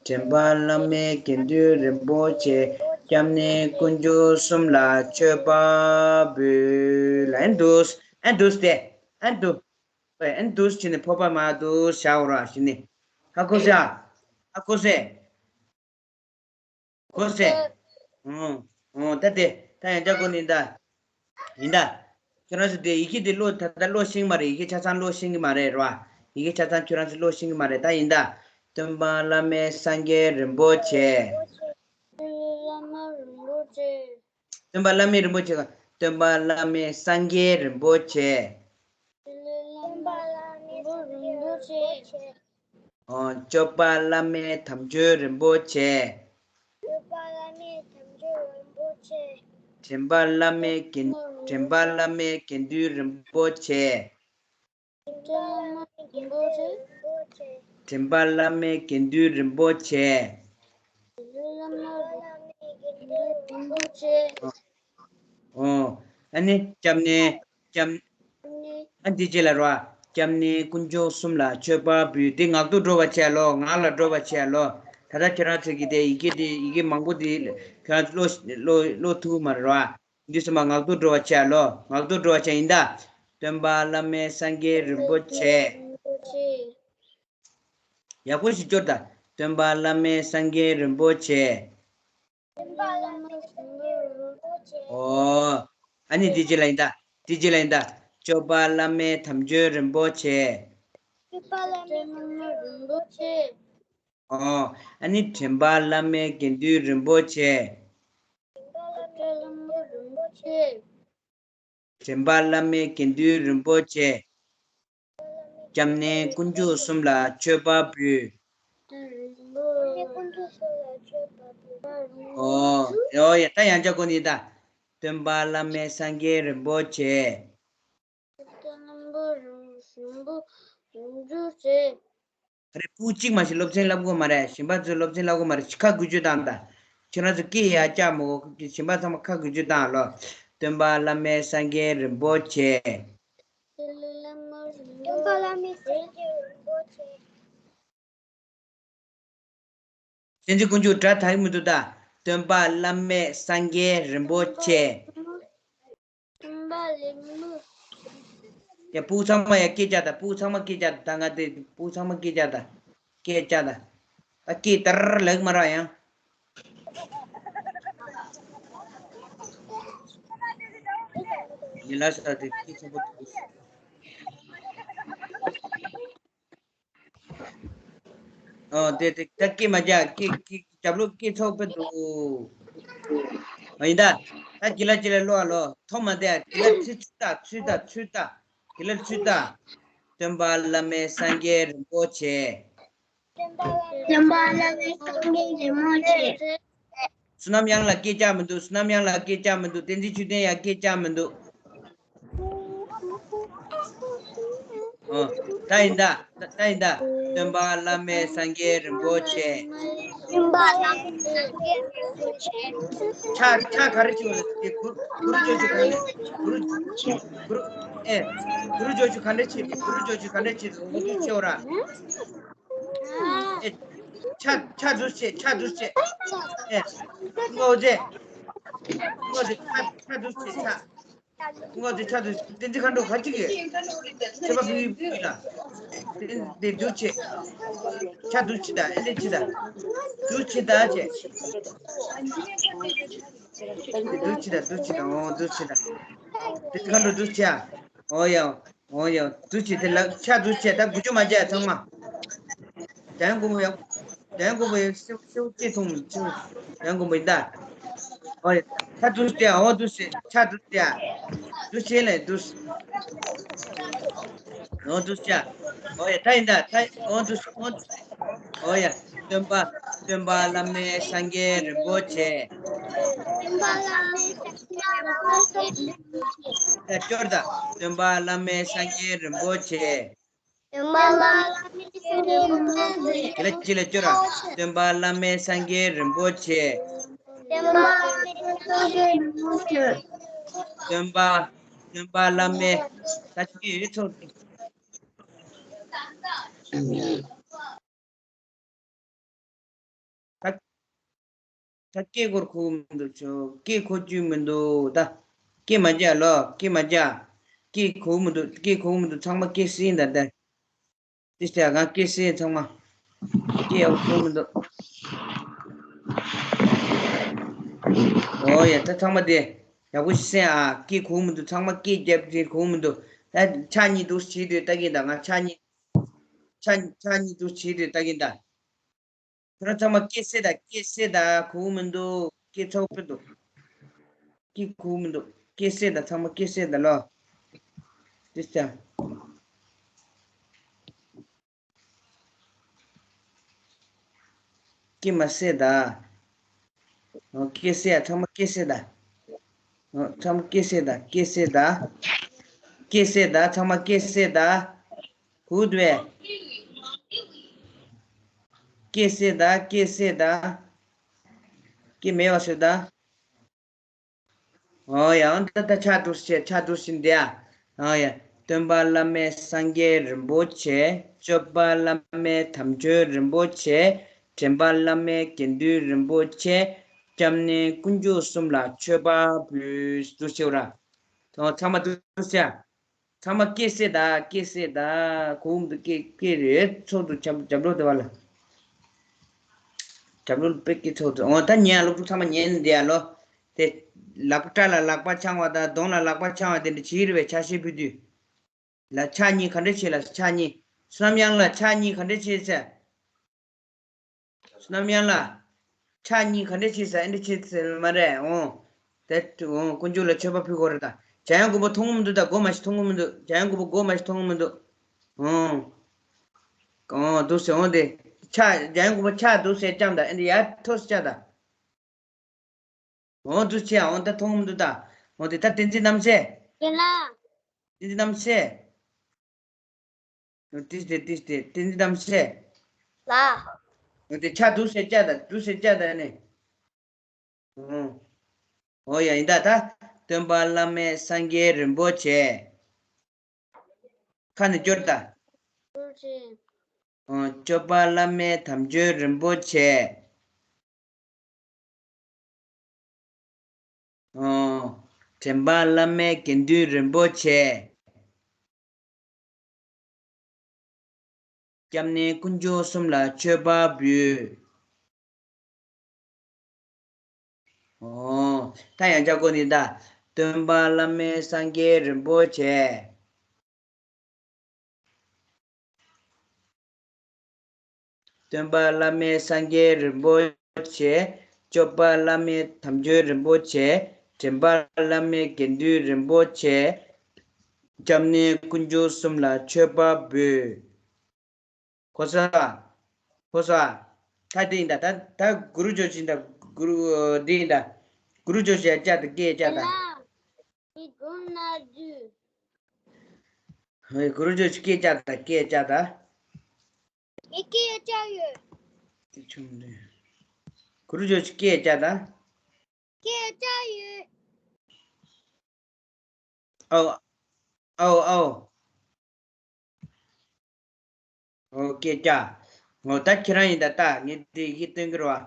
འདྲེན་པ་བླ་མེད་དགེ་འདུན་རིན་པོ་ཆེ། སྐྱབས་གནས་དཀོན་མཆོག་གསུམ་ལ་མཆོད་པ་འབུལ། ཨེ་འདུག་ཨེ་འདུག་སྟེ། ཨེ་འདུག་ཨེ་འདུག་ཕྱིན་ནས་ཕོར་པ་མར་འདུག་བཞག་ར་ཕྱིན་ནས། ཧ་གོ་སོང་། ཧ་གོ་སོང་། གོ་སོང་། ཨོ། ཨོ། ད་དེ་ད་ཡང་བསྐྱར་གོ་ནི་ད། ཡིན་ད། ཁྱོད་རང་ཚོ་དེ་ཡི་གེ་དེ་ཀློག་ད་ལྟ་ཀློག་ཤེས་ཀྱི་མ་རེད། ཡི་གེ་ཆ་ཚང་ཀློག་ཤེས་ཀྱི་མ་རེད་ར། ཡི་གེ་ཆ་ཚང་ཁྱོད་རང་ཚོ་ཀློག་ཤེས་ཀྱི་མ་རེད། ད་ཡིན་ད། སྟོན་པ་བླ་མེད་སངས་རྒྱས་རིན་པོ་ཆེ། བླ་མ་རིན་པོ་ཆེ། སྟོན་པ་བླ་མེད་རིན་པོ་ཆེ། སྟོན་པ་བླ་མེད་སངས་རྒྱས་རིན་པོ་ཆེ། སྟོན་པ་བླ་མེད་སངས་རྒྱས་རིན་པོ་ཆེ། ཨོ། སྐྱོབ་པ་བླ་མེད་དམ་ཆོས་རིན་པོ་ཆེ། སྐྱོབ་པ་བླ་མེད་དམ་ཆོས་རིན་པོ་ཆེ། འདྲེན་པ་བླ་མེད་དགེ་འདྲེན་པ་བླ་མེད་དགེ་འདུན་རིན་པོ་ཆེ། འདྲེན་པ་བླ་མེད་དགེ་འདུན་རིན་པོ་ཆེ། ཨོ། ཨ་ནི་སྐྱབས་གནས། སྐྱབས། ཨ་འདི་རྗེས་ལ་རོ། སྐྱབས་གནས་དཀོན་མཆོག་གསུམ་ལ་མཆོད་པ་འབུལ། དེ་ངག་ཐོག་འགྲོ་བ་བྱས་ལོ། ངག་ལ་འགྲོ་བ་བྱས་ལོ། ད་ལྟ་ཁྱོད་རང་ཚོ་གི་དེ་ཡི་གེ་དེ་ཡི་གེ་མང་པོ་དེ་ཁྱོད་རང་ཚོ་ཀློག་ཀློག་ཀློག་ཐུབ་མ་རེད་རོ། འདི་ཚོ་མ་ངག་ཐོག་འགྲོ་བ་བྱས་ལོ། ངག་ཐོག་འགྲོ་བ་བྱས་ཡིན་ད། སྟོན་པ་བླ་མེད་སངས་རྒྱས་རིན་པོ་ཆེ། ཡག་པོ་ཞིག་སྐྱོར་ད། སྟོན་པ་བླ་མེད་སངས་རྒྱས་རིན་པོ་ཆེ། ཨོ། ཨ་ནི་འདི་རྗེས་ལ་ཡིན་ད། འདི་རྗེས་ལ་ཡིན་ད། སྐྱོབ་པ་བླ་མེད་དམ་ཆོས་རིན་པོ་ཆེ། སྐྱོབ་པ་བླ་མེད་དམ་ཆོས་རིན་པོ་ཆེ། ཨོ། ཨ་ནི་འདྲེན་པ་བླ་མེད་དགེ་འདུན་རིན་པོ་ཆེ། འདྲེན་པ་བླ་མེད་དགེ་འདུན་རིན་པོ་ཆེ། འདྲེན་པ་བླ་མེད་དགེ་འདུན་རིན་པོ་ཆེ། སྐྱབས་གནས་དཀོན་མཆོག་གསུམ་ལ་མཆོད་པ་འབུལ། ཨོ། ཨོ་ཡ། ད་ཡང་བསྐྱར་གོ་ནི་ད། སྟོན་པ་བླ་མེད་སངས་རྒྱས་རིན་པོ་ཆེ། རིན་པོ་ཆེ། ཨ་རེ། ཕྲུ་གུ་གཅིག་མ་ཞིག་སློབ་ཚན་བསླབ་དགོས་མ་རེད། གཞན་པ་ཚོས་སློབ་ཚན་བསླབ་དགོས་མ་རེད། ཁ་འགུལ་སྐྱོད་བཏང་ད། ཁྱེད་རང་ཚོ་སྐད་ཡར་བཀྱག་མི་དགོས། གཞན་པ་ཚང་མ་ཁ་འགུལ་སྐྱོད་བཏང་ལོ། སྟོན་པ་བླ་མེད་སངས་རྒྱས་རིན་པོ་ཆེ། སྟོན་པ་བླ་མེད་སངས་རྒྱས་རིན་པོ་ཆེ། བསྟན་འཛིན་དཀོན་མཆོག་སྒྲ་དག་གི་མི་འདུག་ད། སྟོན་པ་བླ་མེད་སངས་རྒྱས་རིན་པོ་ཆེ། སྟོན་པ་བླ་མེད། ཡ། ཕྲུ་གུ་ཚང་མ་ཡ་སྐད་རྒྱག་ད། ཕྲུ་གུ་ཚང་མ་སྐད་རྒྱག་ད། ད་ང་དེ་ཕྲུ་གུ་ཚང་མ་སྐད་རྒྱག་ད། སྐད་རྒྱག་ད། ད་སྐད་ཏར་ལག་མ་རག་ཡང་། ཡིན་ལ་ས་དེ་སྐད་ཆེན་པོ་འདུག་ཨོ། དེ་དེ་ད་སྐད་མ་རྒྱག་སྐད་སྐད་རྒྱབ་ལོགས་སྐད་ཚོགས་པ་འདུག་ཨོ་ཡིན་ད། ད་ཅི་ལ་ཅི་ལ་ལོ་ཨ་ལོ། ཐོག་མ་དེ་ཅི་ལ་ཚུད་ཚུད་ད་ཚུད་ད་ཚུད་ད། ཅི་ལ་ཚུད་ད། སྟོན་པ་བླ་མེད་སངས་རྒྱས་རིན་པོ་ཆེ། སྟོན་པ་བླ་མེད་སངས་རྒྱས་རིན་པོ་ཆེ། བསོད་ནམས་དབྱངས་ལགས་སྐད་རྒྱག་མི་འདུག་བསོད་ནམས་དབྱངས་ལགས་སྐད་རྒྱག་མི་འདུག་བསྟན་འཛིན་ཆོས་ལྡན་ཡང་སྐད་རྒྱག་མི་འདུག་ཨོ། ད་ཡིན་ད། ད་ཡིན་ད། སྟོན་པ་བླ་མེད་སངས་རྒྱས་རིན་པོ་ཆེ། སྟོན་པ་བླ་མེད་སངས་རྒྱས་རིན་པོ་ཆེ། ཕྱག་ཕྱག་ག་རེ་བྱེད་དགོས་རེད། དེ་གུ་གུ་རུ་ཇོ་ཇོ་ག་འདྲ། གུ་རུ་གུ་རུ་ཨེ། གུ་རུ་ཇོ་ཇོ་ག་འདྲ་བྱེད། གུ་རུ་ཇོ་ཇོ་ག་འདྲ་བྱེད། འོ་དེ་བྱེད་འོ་ར། ཨེ། ཕྱག་ཕྱག་འདུག་བྱེད། ཕྱག་འདུག་བྱེད། ཨེ། ངོ་ཟེ། ངོ་ཟེ། ཕྱག་ཕྱག་འདུག་བྱེད་ཕྱག་ངོ་ཟེ། ཕྱག་འདུག་བསྟན་འཛིན་མཁའ་འགྲོ་ག་ཅིག་གིས་མཆོད་པ་ཕུལ་ཕུལ་ལ། དེ་འདུག་བྱེད། ཕྱག་འདུག་བྱེད་ད། ཨེ་འདྲ་བྱེད་ད། འདུག་བྱེད་ད་བྱེད། འདུག་བྱེད་ད། འདུག་བྱེད་ད། འོ་འདུག་བྱེད་ད། བསྟན་འཛིན་མཁའ་འགྲོ་འདུག་བྱེད་ཨ། འོ་ཡ། འོ་ཡ། འདུག་བྱེད་དེ་ལ་ཕྱག་འདུག་བྱེད་ད། དགུ་བཅུ་མ་བྱས་ཚང་མ། དོན་དགོས་པ་ཡོད། དོན་དགོས་པ་ཡོད། སེའུ་སེའུ་སྐྱེས་ཐུང་མི་ཆུ། དོན་དགོས་པ་ཡིན་ད། ཨོ་ཡ། ད་འདུག་སེ། ཨོ་འདུག་སེ། ཆ་འདུག་སེ། འདུག་སེ་ལས་འདུག་སེ། ཨོ་འདུག་སེ། ཨོ་ཡ། ད་ཡིན་ད། ད་ཨོ་འདུག་སེ། ཨོ་འདུག་སེ། ཨོ་ཡ། སྟོན་པ། སྟོན་པ་བླ་མེད་སངས་རྒྱས་རིན་པོ་ཆེ། སྟོན་པ་བླ་མེད་སངས་རྒྱས་རིན་པོ་ཆེ། ད་སྐྱོར་ད། སྟོན་པ་བླ་མེད་སངས་རྒྱས་རིན་པོ་ཆེ། སྟོན་པ་བླ་མེད་སངས་རྒྱས་རིན་པོ་ དེ་ལ་ཅི་ལ་སྐྱོར་ར། སྟོན་པ་བླ་མེད་སངས་རྒྱས་རིན་པོ་ཆེ། སྟོན་པ་སྟོན་པ་སྟོན་པ་བླ་མེད། ད་ཅི་ཡོད་ཚོགས། ད་ད་སྐད་སྐོར་གོ་མི་འདུག་ཆོ། སྐད་གོ་རྒྱུ་མི་འདུག་ད་སྐད་མ་རྒྱག་ལོ། སྐད་མ་རྒྱག་སྐད་གོ་མི་འདུག་སྐད་གོ་མི་འདུག་ཚང་མ་སྐད་སྲིད་ད་ད། དེ་ལྟར་ང་སྐད་སྲིད་ཚང་མ། སྐད་ཡག་པོ་གོ་མི་འདུག་ཨོ་ཡ། ད་ཚང་མ་དེ་ཡག་པོ་ཞིག་གསན་ཨ། སྐད་གོ་མི་འདུག་ཚང་མ་སྐད་རྒྱབ་ཀྱིན་གོ་མི་འདུག་ད་ཕྱག་གཉིས་འདུག་བྱེད་དུས་ལྟ་གིན་ད། ང་ཕྱག་གཉིས་ཕྱག་ཕྱག་གཉིས་འདུག་བྱེད་དུས་ལྟ་གིན་ད། ཁྱོད་རང་ཚང་མ་སྐད་སྲིད་ད། སྐད་སྲིད་ད། གོ་མི་འདུག་སྐད་ཚོགས་པོ་འདུག་སྐད་གོ་མི་འདུག་སྐད་སྲིད་ད། ཚང་མ་སྐད་སྲིད་ད་ལོ། དེ་ལྟར། སྐད་མ་སྲིད་ད། ཨོ། སྐད་སྲིད་ཡ། ཚང་མ་སྐད་སྲིད་ད། ཨོ། ཚང་མ་སྐད་སྲིད་ད། སྐད་སྲིད་ད། སྐད་སྲིད་ད། ཚང་མ་སྐད་སྲིད་ད། གུ་དུ་བས། སྐད་སྲིད་ད། སྐད་སྲིད་ད། སྐད་མེད་པ་བཟོས་ད། ཨོ་ཡ། ཨོ་ད་ད་ཕྱག་འདུག་སེ་ཕྱག་འདུག་སེ་འདི་ཨ། ཨོ་ཡ། སྟོན་པ་བླ་མེད་སངས་རྒྱས་རིན་པོ་ཆེ། སྐྱོབ་པ་བླ་མེད་དམ་ཆོས་རིན་པོ་ཆེ། འདྲེན་པ་བླ་མེད་དགེ་འདུན་རིན་པོ་ཆེ། སྐྱབས་གནས་དཀོན་མཆོག་གསུམ་ལ་མཆོད་པ་འབུལ། འདུག་སེ་ར། ཨོ་ཚང་མ་འདུག་སེ་ཨ། ཚང་མ་སྐད་སྲིད་ད། སྐད་སྲིད་ད། གོ་མི་འདུག་སྐད་སྐད་རེད། ཚོགས་འདུ་རྒྱབ་རྒྱབ་ལོགས་དེ་བ་ལ། རྒྱབ་ལོགས་དཔེ་སྐད་ཚོགས་འདུ། འོ་ད་ཉན་ཨ། སློབ་ཕྲུག་ཚང་མ་ཉན་འདི་ཨ་ལོ། དེ་ལག་པ་སྐྲ་ལ་ལག་པ་འཆང་བ་དང་གདོང་ལ་ལག་པ་འཆང་བ་དེ་འདྲ་བྱེད་རེད་པས། ཕྱག་བཞེས་ཕུལ་དུས། ལ་ཕྱག་གཉིས་ག་འདྲ་བྱེད་ལ། ཕྱག་གཉིས། བསོད་ནམས་དབྱངས་ལགས་ཕྱག་གཉིས་ག་འདྲ་བྱེད་ཟེར། བསོད་ནམས་དབྱངས་ལགས། ཕྱག་གཉིས་ག་འདྲ་བྱེད་ཟེར། ཨེ་འདྲ་བྱེད་ཟེར་མ་རེད། འོང་། དེ་འོང་། དཀོན་མཆོག་ལ་མཆོད་པ་ཕུལ་དགོས་རེད་ད། འཇམ་དབྱངས་མགོན་པོ་མཐོང་གི་མི་འདུག་ད། སྒོ་མ་ཞིག་མཐོང་གི་མི་འདུག་འཇམ་དབྱངས་མགོན་པོ་སྒོ་མ་ཞིག་མཐོང་གི་མི་འདུག་འོང་། འོང་། འདུག་སེ་འོང་དེ། ཕྱག་འཇམ་དབྱངས་མགོན་པོ་ཕྱག་འདུག་སེ་བརྐྱངས་ད། ཨེ་འདྲ་ཡར་མཐོ་སེ་བཅག་ད། འོང་། འདུག་སེ་འོང་། ད་མཐོང་གི་མི་འདུག་ད། འོང་དེ། ད་བསྟན་འཛིན་རྣམ་སྲས། རྒན་ལགས། བསྟན་འཛིན་རྣམ་སྲས། ཏིས་ཏེ་ཏིས་ཏེ། བསྟན་འཛིན་རྣམ་སྲས། ལགས། འོ་དེ་ཕྱག་འདུག་སེ་བཅག་ད། འདུག་སེ་བཅག་ད་ནི། ཨོ། ཨོ་ཡ། ཡིན་ད་ད། སྟོན་པ་བླ་མེད་སངས་རྒྱས་རིན་པོ་ཆེ། ཁ་ནས་སྐྱོར་ད། ཨོ། སྐྱོབ་པ་བླ་མེད་དམ་ཆོས་རིན་པོ་ཆེ། ཨོ། དྲན་པ་བླ་མེད་དགེ་འདུན་རིན་པོ་ཆེ། སྐྱབས་གནས་དཀོན་མཆོག་གསུམ་ལ་མཆོད་པ་འབུལ། ཨོ། ད་ཡང་བསྐྱར་གོ་ནི་ད། སྟོན་པ་བླ་མེད་སངས་རྒྱས་རིན་པོ་ཆེ། སྟོན་པ་བླ་མེད་སངས་རྒྱས་རིན་པོ་ཆེ། སྐྱོབ་པ་བླ་མེད་དམ་ཆོས་རིན་པོ་ཆེ། དྲན་པ་བླ་མེད་དགེ་འདུན་རིན་པོ་ཆེ། སྐྱབས་གནས་དཀོན་མཆོག་གསུམ་ལ་མཆོད་པ་འབུལ། གོ་ས། གོ་ས། ད་འདི་ཡིན་ད། ད་ད་གུ་རུ་ཇོ་ཅིན་ད། གུ་རུ་འདི་ཡིན་ད། གུ་རུ་ཇོ་ཅིན་ཡ་བཅག་ད། སྐད་བཅག་ད། ལགས། འདི་སྒོམ་ན་དུས། ཧེ། གུ་རུ་ཇོ་ཅིན་སྐད་བཅག་ད། སྐད་བཅག་ད། ངས་སྐད་བཅག་ཡོད། དེ་ཆུང་འདི། གུ་རུ་ཇོ་ཅིན་སྐད་བཅག་ད། སྐད་བཅག་ཡོད། ཨའོ། ཨའོ་ཨའོ། ཨོ་སྐད་བཅག་ངོ་། ད་ཁྱེད་རང་ཡིན་ད། ད་ངས་དེ་ཡི་གེ་སྟོན་གྱི་རེད་བ།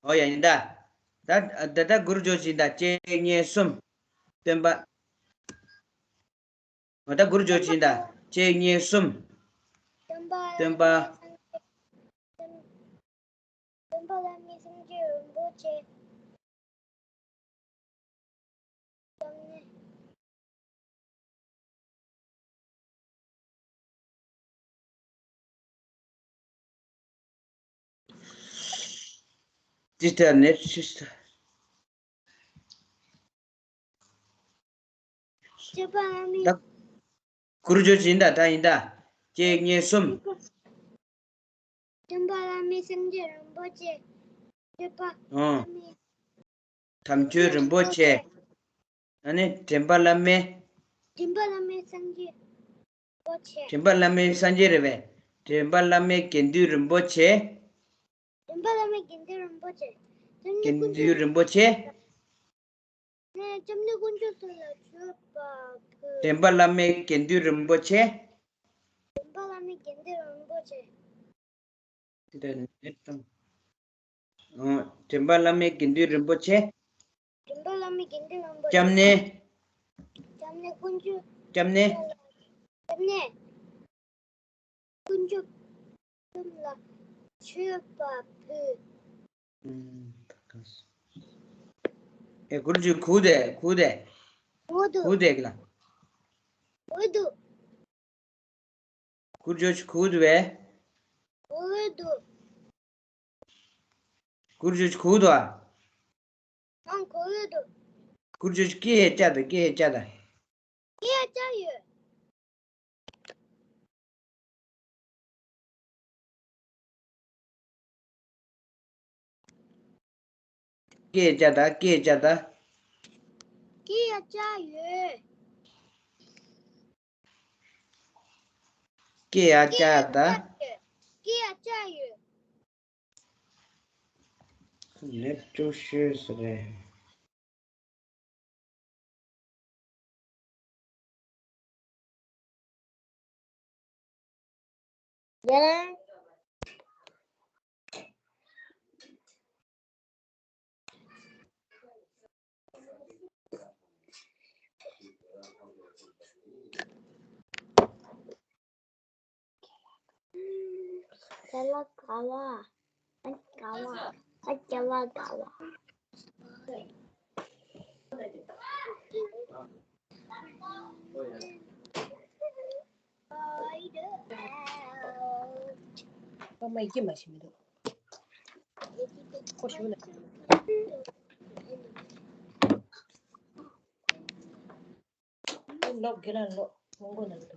ཨོ་ཡ། ཡིན་ད། ད་ད་ད་གུ་རུ་ཇོ་ཅིན་ད། གཅིག་གཉིས་གསུམ། སྟོན་པ། ཨོ་ད་གུ་རུ་ཇོ་ཅིན་ད། གཅིག་གཉིས་གསུམ། སྟོན་པ། སྟོན་པ། སྟོན་པ་བླ་མེད་སངས་རྒྱས་རིན་པོ་ཆེ། Sister, next sister. སྟོན་པ་བླ་མེད། ད་གུ་རུ་ཇོ་ཅིན་ད། ད་ཡིན་ད། གཅིག་གཉིས་གསུམ། སྟོན་པ་བླ་མེད་སངས་རྒྱས་རིན་པོ་ཆེ། སྟོན་པ་ཨང་། བླ་མེད་དམ་ཆོས་རིན་པོ་ཆེ། ཨ་ནི་དྲན་པ་བླ་མེད། དྲན་པ་བླ་མེད་སངས་རྒྱས། པོ་ཆེ། དྲན་པ་བླ་མའི་སངས་རྒྱས་རེད་པས། དྲན་པ་བླ་མའི་དགེ་འདུན་རིན་པོ་ཆེ། དྲན་པ་བླ་མའི་དགེ་འདུན་རིན་པོ་ཆེ། དགེ་འདུན་རིན་པོ་ཆེ། ནས་སྐྱབས་གནས་དཀོན་མཆོག་གསུམ་ལ་མཆོད་པ་ཕུལ། དྲན་པ་བླ་མའི་དགེ་འདུན་རིན་པོ་ཆེ། དྲན་པ་བླ་མའི་དགེ་འདུན་རིན་པོ་ཆེ། དེ་ལྟར་ནས་དྲན། ཨོ། དྲན་པ་བླ་མའི་དགེ་འདུན་རིན་པོ་ཆེ། དྲན་པ་བླ་མའི་དགེ་འདུན་རིན་པོ་ཆེ། སྐྱབས་གནས། སྐྱབས་གནས་དཀོན་མཆོག་སྐྱབས་གནས། སྐྱབས་གནས། དཀོན་མཆོག་གསུམ་ལ་མཆོད་པ་ཕུལ། ཨེ། གུ་རུ་ཇི་གུ་དེ་གུ་དེ། གུ་དུ། གུ་དེ་གི་ལ། གུ་དུ། གུ་རུ་ཇི་གུ་དུ་བས། གུ་དུ། གུ་རུ་ཇི་གུ་དུ་ཨ། ཨང་གོ་ཡོད་དོ། གུ་རུ་ཇི་སྐད་ཡ་ཅ་དང་སྐད་ཡ་ཅ་དང་། སྐད་ཡ་ཅ་ཡོད། སྐད་ཡ་ཅ་དང་སྐད་ཡ་ཅ་དང་། སྐད་ཡ་ཅ་ཡོད། སྐད་ཡ་ཅ་དང་། སྐད་ཡ་ཅ་ཡོད། ནེ་ཊི་ཤོར་སོང་རེད། ཡ། རྒན་ལགས་ག་ལ། ཨ་ག་ལ། ཨ་རྒན་ལགས་ག་ལ། ཨ་མ་ཡིག་སྐྱེལ་མ་བྱེད་མི་འདུག་ཁོ་ཞུ་ན། ལོག་དགེ་ལགས་ལོག་མོན་གྷོ་ནང་དུ།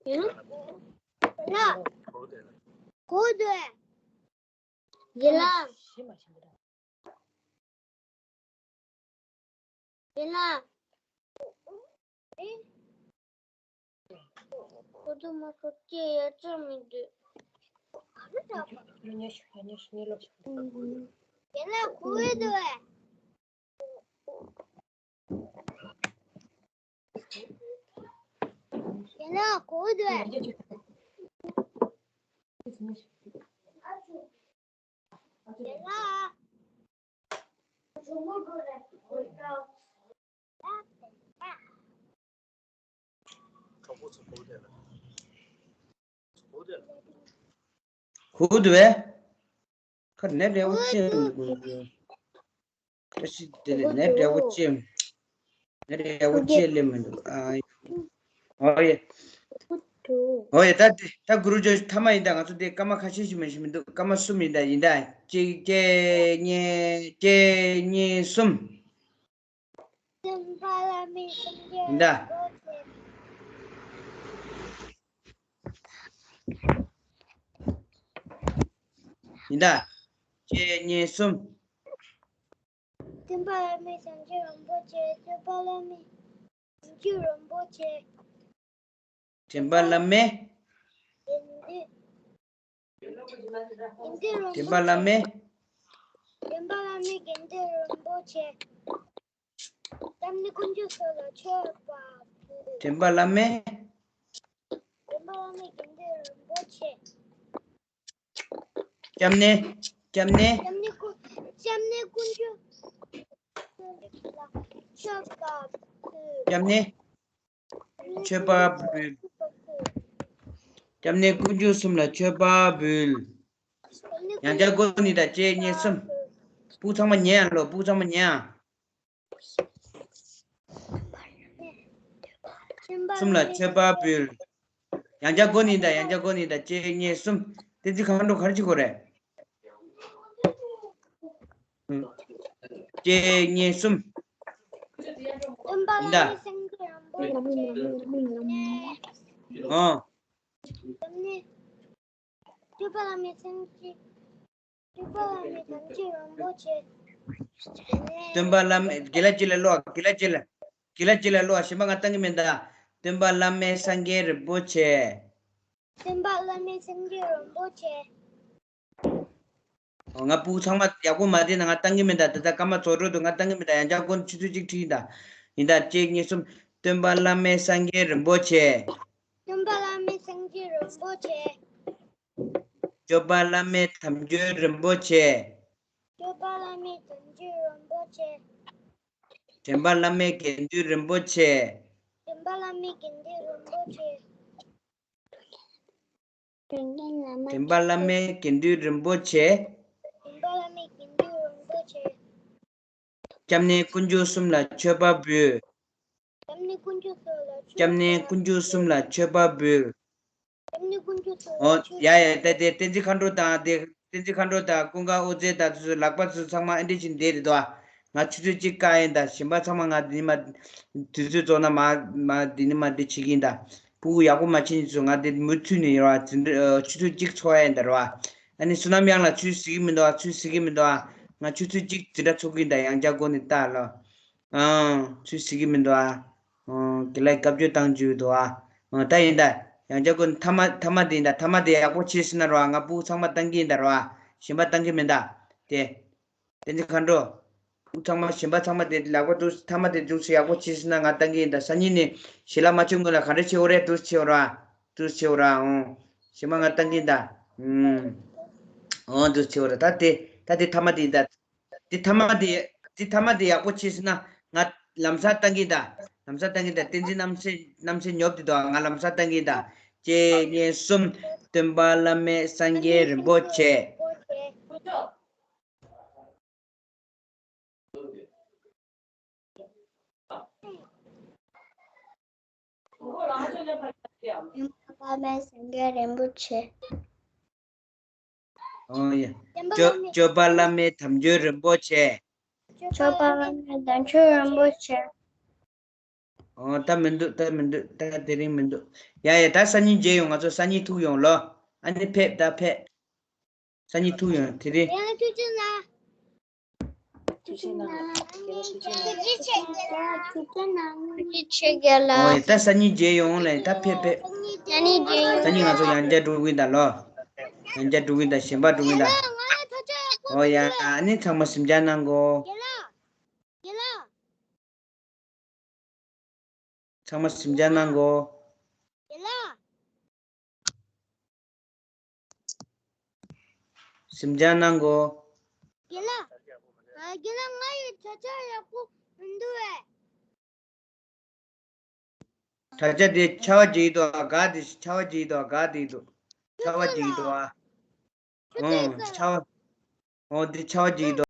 ཡིན་ན། གོ་དེ། ཡིན་ན། ཡིན་ན། ཁོ་ཚོ་མ་ཁོ་སྐད་ཡ་ཅག་མི་འདུག་ཡིན་ན་གོ་འདུག་བས། ཡིན་ན་གོ་འདུག་བས། ཡིན་ན། གོ་འདུག་བས། ཁར་ནེ་ཊི་ཡག་པོ་ཅིག་མི་འདུག་བཀྲ་ཤིས་བདེ་ལེགས། ནེ་ཊི་ཡག་པོ་ཅིག་ནེ་ཊི་ཡག་པོ་ཅིག་སླེབས་མི་འདུག་ཨ། ཨོ་ཡེ། ཨོ་ཡེ། ད་འདི་ད་གུ་རུ་ཇི་ཐ་མ་ཡིན་ད། ང་ཚོ་འདི་སྐར་མ་ཁ་ཤས་ཤིག་མ་ཞིག་མི་འདུག་སྐར་མ་གསུམ་ཡིན་ད། ཡིན་ད། གཅིག་གཅིག་གཉིས་གཅིག་གཉིས་གསུམ། སེམས་པ་ལ་མི་སེམས་ཀྱི་ཡིན་ད། རོ་ཆེ། ཡིན་ད། གཅིག་གཉིས་གསུམ། སེམས་པ་ལ་མི་སེམས་ཀྱི་རིན་པོ་ཆེ། སེམས་པ་ལ་མི་སེམས་ཀྱི་རིན་པོ་ཆེ། དྲན་པ་བླ་མེད། དྲན་པ་བླ་མེད། དྲན་པ་བླ་མེད་དགེ་འདུན་རིན་པོ་ཆེ། སྐྱབས་གནས་དཀོན་མཆོག་གསུམ་ལ་མཆོད་པ་ཕུལ། དྲན་པ་བླ་མེད། དྲན་པ་བླ་མེད་དགེ་འདུན་རིན་པོ་ཆེ། སྐྱབས་གནས། སྐྱབས་གནས། སྐྱབས་གནས་དཀོན། སྐྱབས་གནས་དཀོན་མཆོག་གསུམ་ལ་མཆོད་པ་ཕུལ། སྐྱབས་གནས། མཆོད་པ་འབུལ། སྐྱབས་གནས་དཀོན་མཆོག་གསུམ་ལ་མཆོད་པ་འབུལ། ཡང་བསྐྱར་དགོངས་ནི་དང་བཅས་གཉིས་གསུམ། སྤུ་གུ་ཚང་མ་ཉན་ཨ་ལོ། སྤུ་གུ་ཚང་མ་ཉན་ཨ། གསུམ་ལ་མཆོད་པ་འབུལ། ཡང་བསྐྱར་དགོངས་ནི་དང་ཡང་བསྐྱར་དགོངས་ནི་དང་བཅས་གཉིས་གསུམ། བསྟན་འཛིན་མཁའ་འགྲོ་ག་རེ་བྱེད་དགོས་རེད། གཅིག་གཉིས་གསུམ། སྟོན་པ་ཡིན་ད། བླ་མའི་སེང་གེ་རིན་པོ་ཆེ། ཨོ། སྟོན་ནི། སྟོན་པ་བླ་མའི་སེང་གེ། སྟོན་པ་བླ་མའི་སེང་གེ་རིན་པོ་ཆེ། སྟོན་པ་བླ་མའི། དགེ་ལགས་ཅིག་ལ་ལོ། དགེ་ལགས་ཅིག་ལ། གི་ལ་གི་ལ་ལོ། གཞན་པ་ང་བཏང་གི་མེད་ད། སྟོན་པ་བླ་མེད་སངས་རྒྱས་རིན་པོ་ཆེ། སྟོན་པ་བླ་མེད་སངས་རྒྱས་རིན་པོ་ཆེ། ང་ཕྲུ་གུ་ཚང་མ་ཡག་པོ་མ་བསྡད་ན་ང་བཏང་གི་མེད་ད། ད་ལྟ་སྐར་མ་རྩོག་འགྲོ་འདུག་ང་བཏང་གི་མེད་ད། ཡང་བསྐྱར་སྐོར་ཆུ་ཚོད་གཅིག་ཁྲིད་ཡིན་ད། ཡིན་ད། གཅིག་གཉིས་གསུམ། སྟོན་པ་བླ་མེད་སངས་རྒྱས་རིན་པོ་ཆེ། སྟོན་པ་བླ་མེད་སངས་རྒྱས་རིན་པོ་ཆེ། སྐྱོབ་པ་བླ་མེད་དམ་ཆོས་རིན་པོ་ཆེ། སྐྱོབ་པ་བླ་མེད་དམ་ཆོས་རིན་པོ་ཆེ། དྲན་པ་བླ་མེད་དགེ་འདུན་རིན་པོ་ཆེ། དྲན་པ་བླ་མེད་དགེ་འདུན་རིན་པོ་ཆེ། དྲན་པ་བླ་མེད་དགེ་འདུན་རིན་པོ་ཆེ། དྲན་པ་བླ་མེད་དགེ་འདུན་རིན་པོ་ཆེ། སྐྱབས་གནས་དཀོན་མཆོག་གསུམ་ལ་མཆོད་པ་འབུལ། སྐྱབས་གནས་དཀོན་མཆོག་གསུམ་ལ་མཆོད་པ་འབུལ། སྐྱབས་གནས་དཀོན་མཆོག་གསུམ་ལ་ཨོ་མཆོད་ཡ་ཡ། ད་དེ་བསྟན་འཛིན་མཁའ་འགྲོ་དང་དེ་བསྟན་འཛིན་མཁའ་འགྲོ་དང་ཀུན་དགའ་དབུ་མཛད་དང་དེ་ཚོ་ལག་པ་ཚོ་ཚང་མ་ཨེ་འདྲ་ཞིག་བསྡད་རེད་དོ། ང་ཆུ་ཚོད་གཅིག་བཀག་ཡིན་ད། གཞན་པ་ཚང་མ་ང་འདི་ནས་མ་དུས་ཚོད་རྫོགས་ན་མ་མ་འདི་ནས་མ་འདི་བྱེད་ཀྱི་ཡིན་ད། ཕྲུ་གུ་ཡག་པོ་མ་བྱེད་ནས་ཚོ་ང་འདི་མུ་མཐུད་ནས་ཡོད་ར། འཛིན་གྲྭ་ཆུ་ཚོད་གཅིག་ཚོགས་ཡ་ཡིན་ད་ར་བ། ཨ་ནི་བསོད་ནམས་གཡང་ལགས་ཚུར་གཟིགས་ཀྱི་མི་འདུག་ཨ། ཚུར་གཟིགས་ཀྱི་མི་འདུག་ཨ། ང་ཆུ་ཚོད་གཅིག་འཛིན་གྲྭ་ཚོགས་ཀྱི་ཡིན་ད། ཡང་བསྐྱར་སྒོ་ནས་ལྟ་ལོ། ཨང་། ཚུར་གཟིགས་ཀྱི་མི་འདུག་ཨ། ཨང་། དགེ་ལགས་བཀའ་བརྒྱུད་བཏང་རྒྱུ་འདུག་ཨ། ཨང་། ད་ཡིན་ད། ཡང་བསྐྱར་སྒོ་ནས་མཐའ་མ་མཐའ་མ་དེ་ཡིན་ད། མཐའ་མ་དེ་ཡག་པོ་བྱས་ཟིན་ན་ར་བ། ང་ཕྲུ་གུ་ཚང་མ་བཏང་གི་ཡིན་ད་ར་བ། གཞན་པ་བཏང་གི་མིན་ད། དེ། བསྟན་འཛིན་མཁའ་འགྲོ། ཕྲུ་གུ་ཚང་མ་གཞན་པ་ཚང་མ་དེ་ལག་པ་འདུག་མཐའ་མ་དེ་འདུག་སེ་ཡག་པོ་བྱས་ཟིན་ན་ང་བཏང་གི་ཡིན་ད། སང་ཉིན་ནས་ཞལ་ལག་མ་མཆོད་སྔོན་ལ་ག་འདྲ་བྱེད་འོ་རེད། འདུག་སེ་བྱེད་འོ་ར། འདུག་སེ་བྱེད་འོ་ར། ཨང་། གཞན་པ་ང་བཏང་གི་ཡིན་ད། ཨང་། འདུག་སེ་བྱེད་འོ་ར། ད་དེ་ད་དེ་མཐའ་མ་དེ་ཡིན་ད། དེ་མཐའ་མ་དེ་དེ་མཐའ་མ་དེ་ཡག་པོ་བྱས་ཟིན་ན་ང་ལམ་སང་བཏང་གི་ཡིན་ད། ལམ་སང་བཏང་གི་ཡིན་ད། བསྟན་འཛིན་རྣམ་སྲས་རྣམ་སྲས་ཉོབ་དེ་དོ། ང་ལམ་སང་བཏང་གི་ཡིན་ད། གཅིག་གཉིས་གསུམ། སྟོན་པ་བླ་མེད་སངས་རྒྱས་རིན་པོ་ཆེ། བླ་མེད་སངས་རྒྱས་རིན་པོ་ཆེ། ཨོ་ཡ། སྐྱོབ་སྐྱོབ་པ་བླ་མེད་དམ་ཆོས་རིན་པོ་ཆེ། སྐྱོབ་པ་བླ་མེད་དམ་ཆོས་རིན་པོ་ཆེ། ཨོ། ད་མི་འདུག་ད་མི་འདུག་ད་དེ་རིང་མི་འདུག་ཡ་ཡ། ད་སང་ཉིན་མཇལ་ཡོང་། ང་ཚོ་སང་ཉིན་ཐུག་ཡོང་ལོ། ཨ་ནི་ཕེབས་ད་ཕེབས། སང་ཉིན་ཐུག་ཡོང་དེ་རིང་། ཡང་ཐུག་ཅེ་ན། ཐུག་ཅེ་ན། ཐུག་ཅེ་ན། ཐུག་ཅེ་ན། ཨོ་ཡ། ད་སང་ཉིན་མཇལ་ཡོང་ལེ། ད་ཕེབས་ཕེབས། སང་ཉིན་མཇལ་ཡོང་། སང་ཉིན་ང་ཚོ་ཡང་བསྐྱར་འགྲོ་གི་ཡིན་ད་ལོ། ཡང་བསྐྱར་འགྲོ་གི་ཡིན་ད། གཞན་པ་འགྲོ་གི་ཡིན་ད། ཨོ་ཡ། ཨ་ནི་ཚང་མ་གཟིམ་འཇག་གནང་གོ། ཚང་མ་གཟིམ་འཇག་གནང་གོ། གཟིམ་འཇག་གནང་གོ། རྒན་ལགས། ཨ། རྒན་ལགས། ང་ཡི་དྲ་ལྕག་ཡག་པོ་མི་འདུག་བས། དྲ་ལྕག་དེ་ཆར་པ་རྒྱག་གི་འདུག་ཨ། ག་དེ་ཆར་པ་རྒྱག་གི་འདུག་ཨ། ག་དེ་འདུག་ཆར་པ་རྒྱག་གི་འདུག་ཨ། ཨོ། ཆར་པ། ཨོ། དེ་ཆར་པ་རྒྱག་གི་འདུག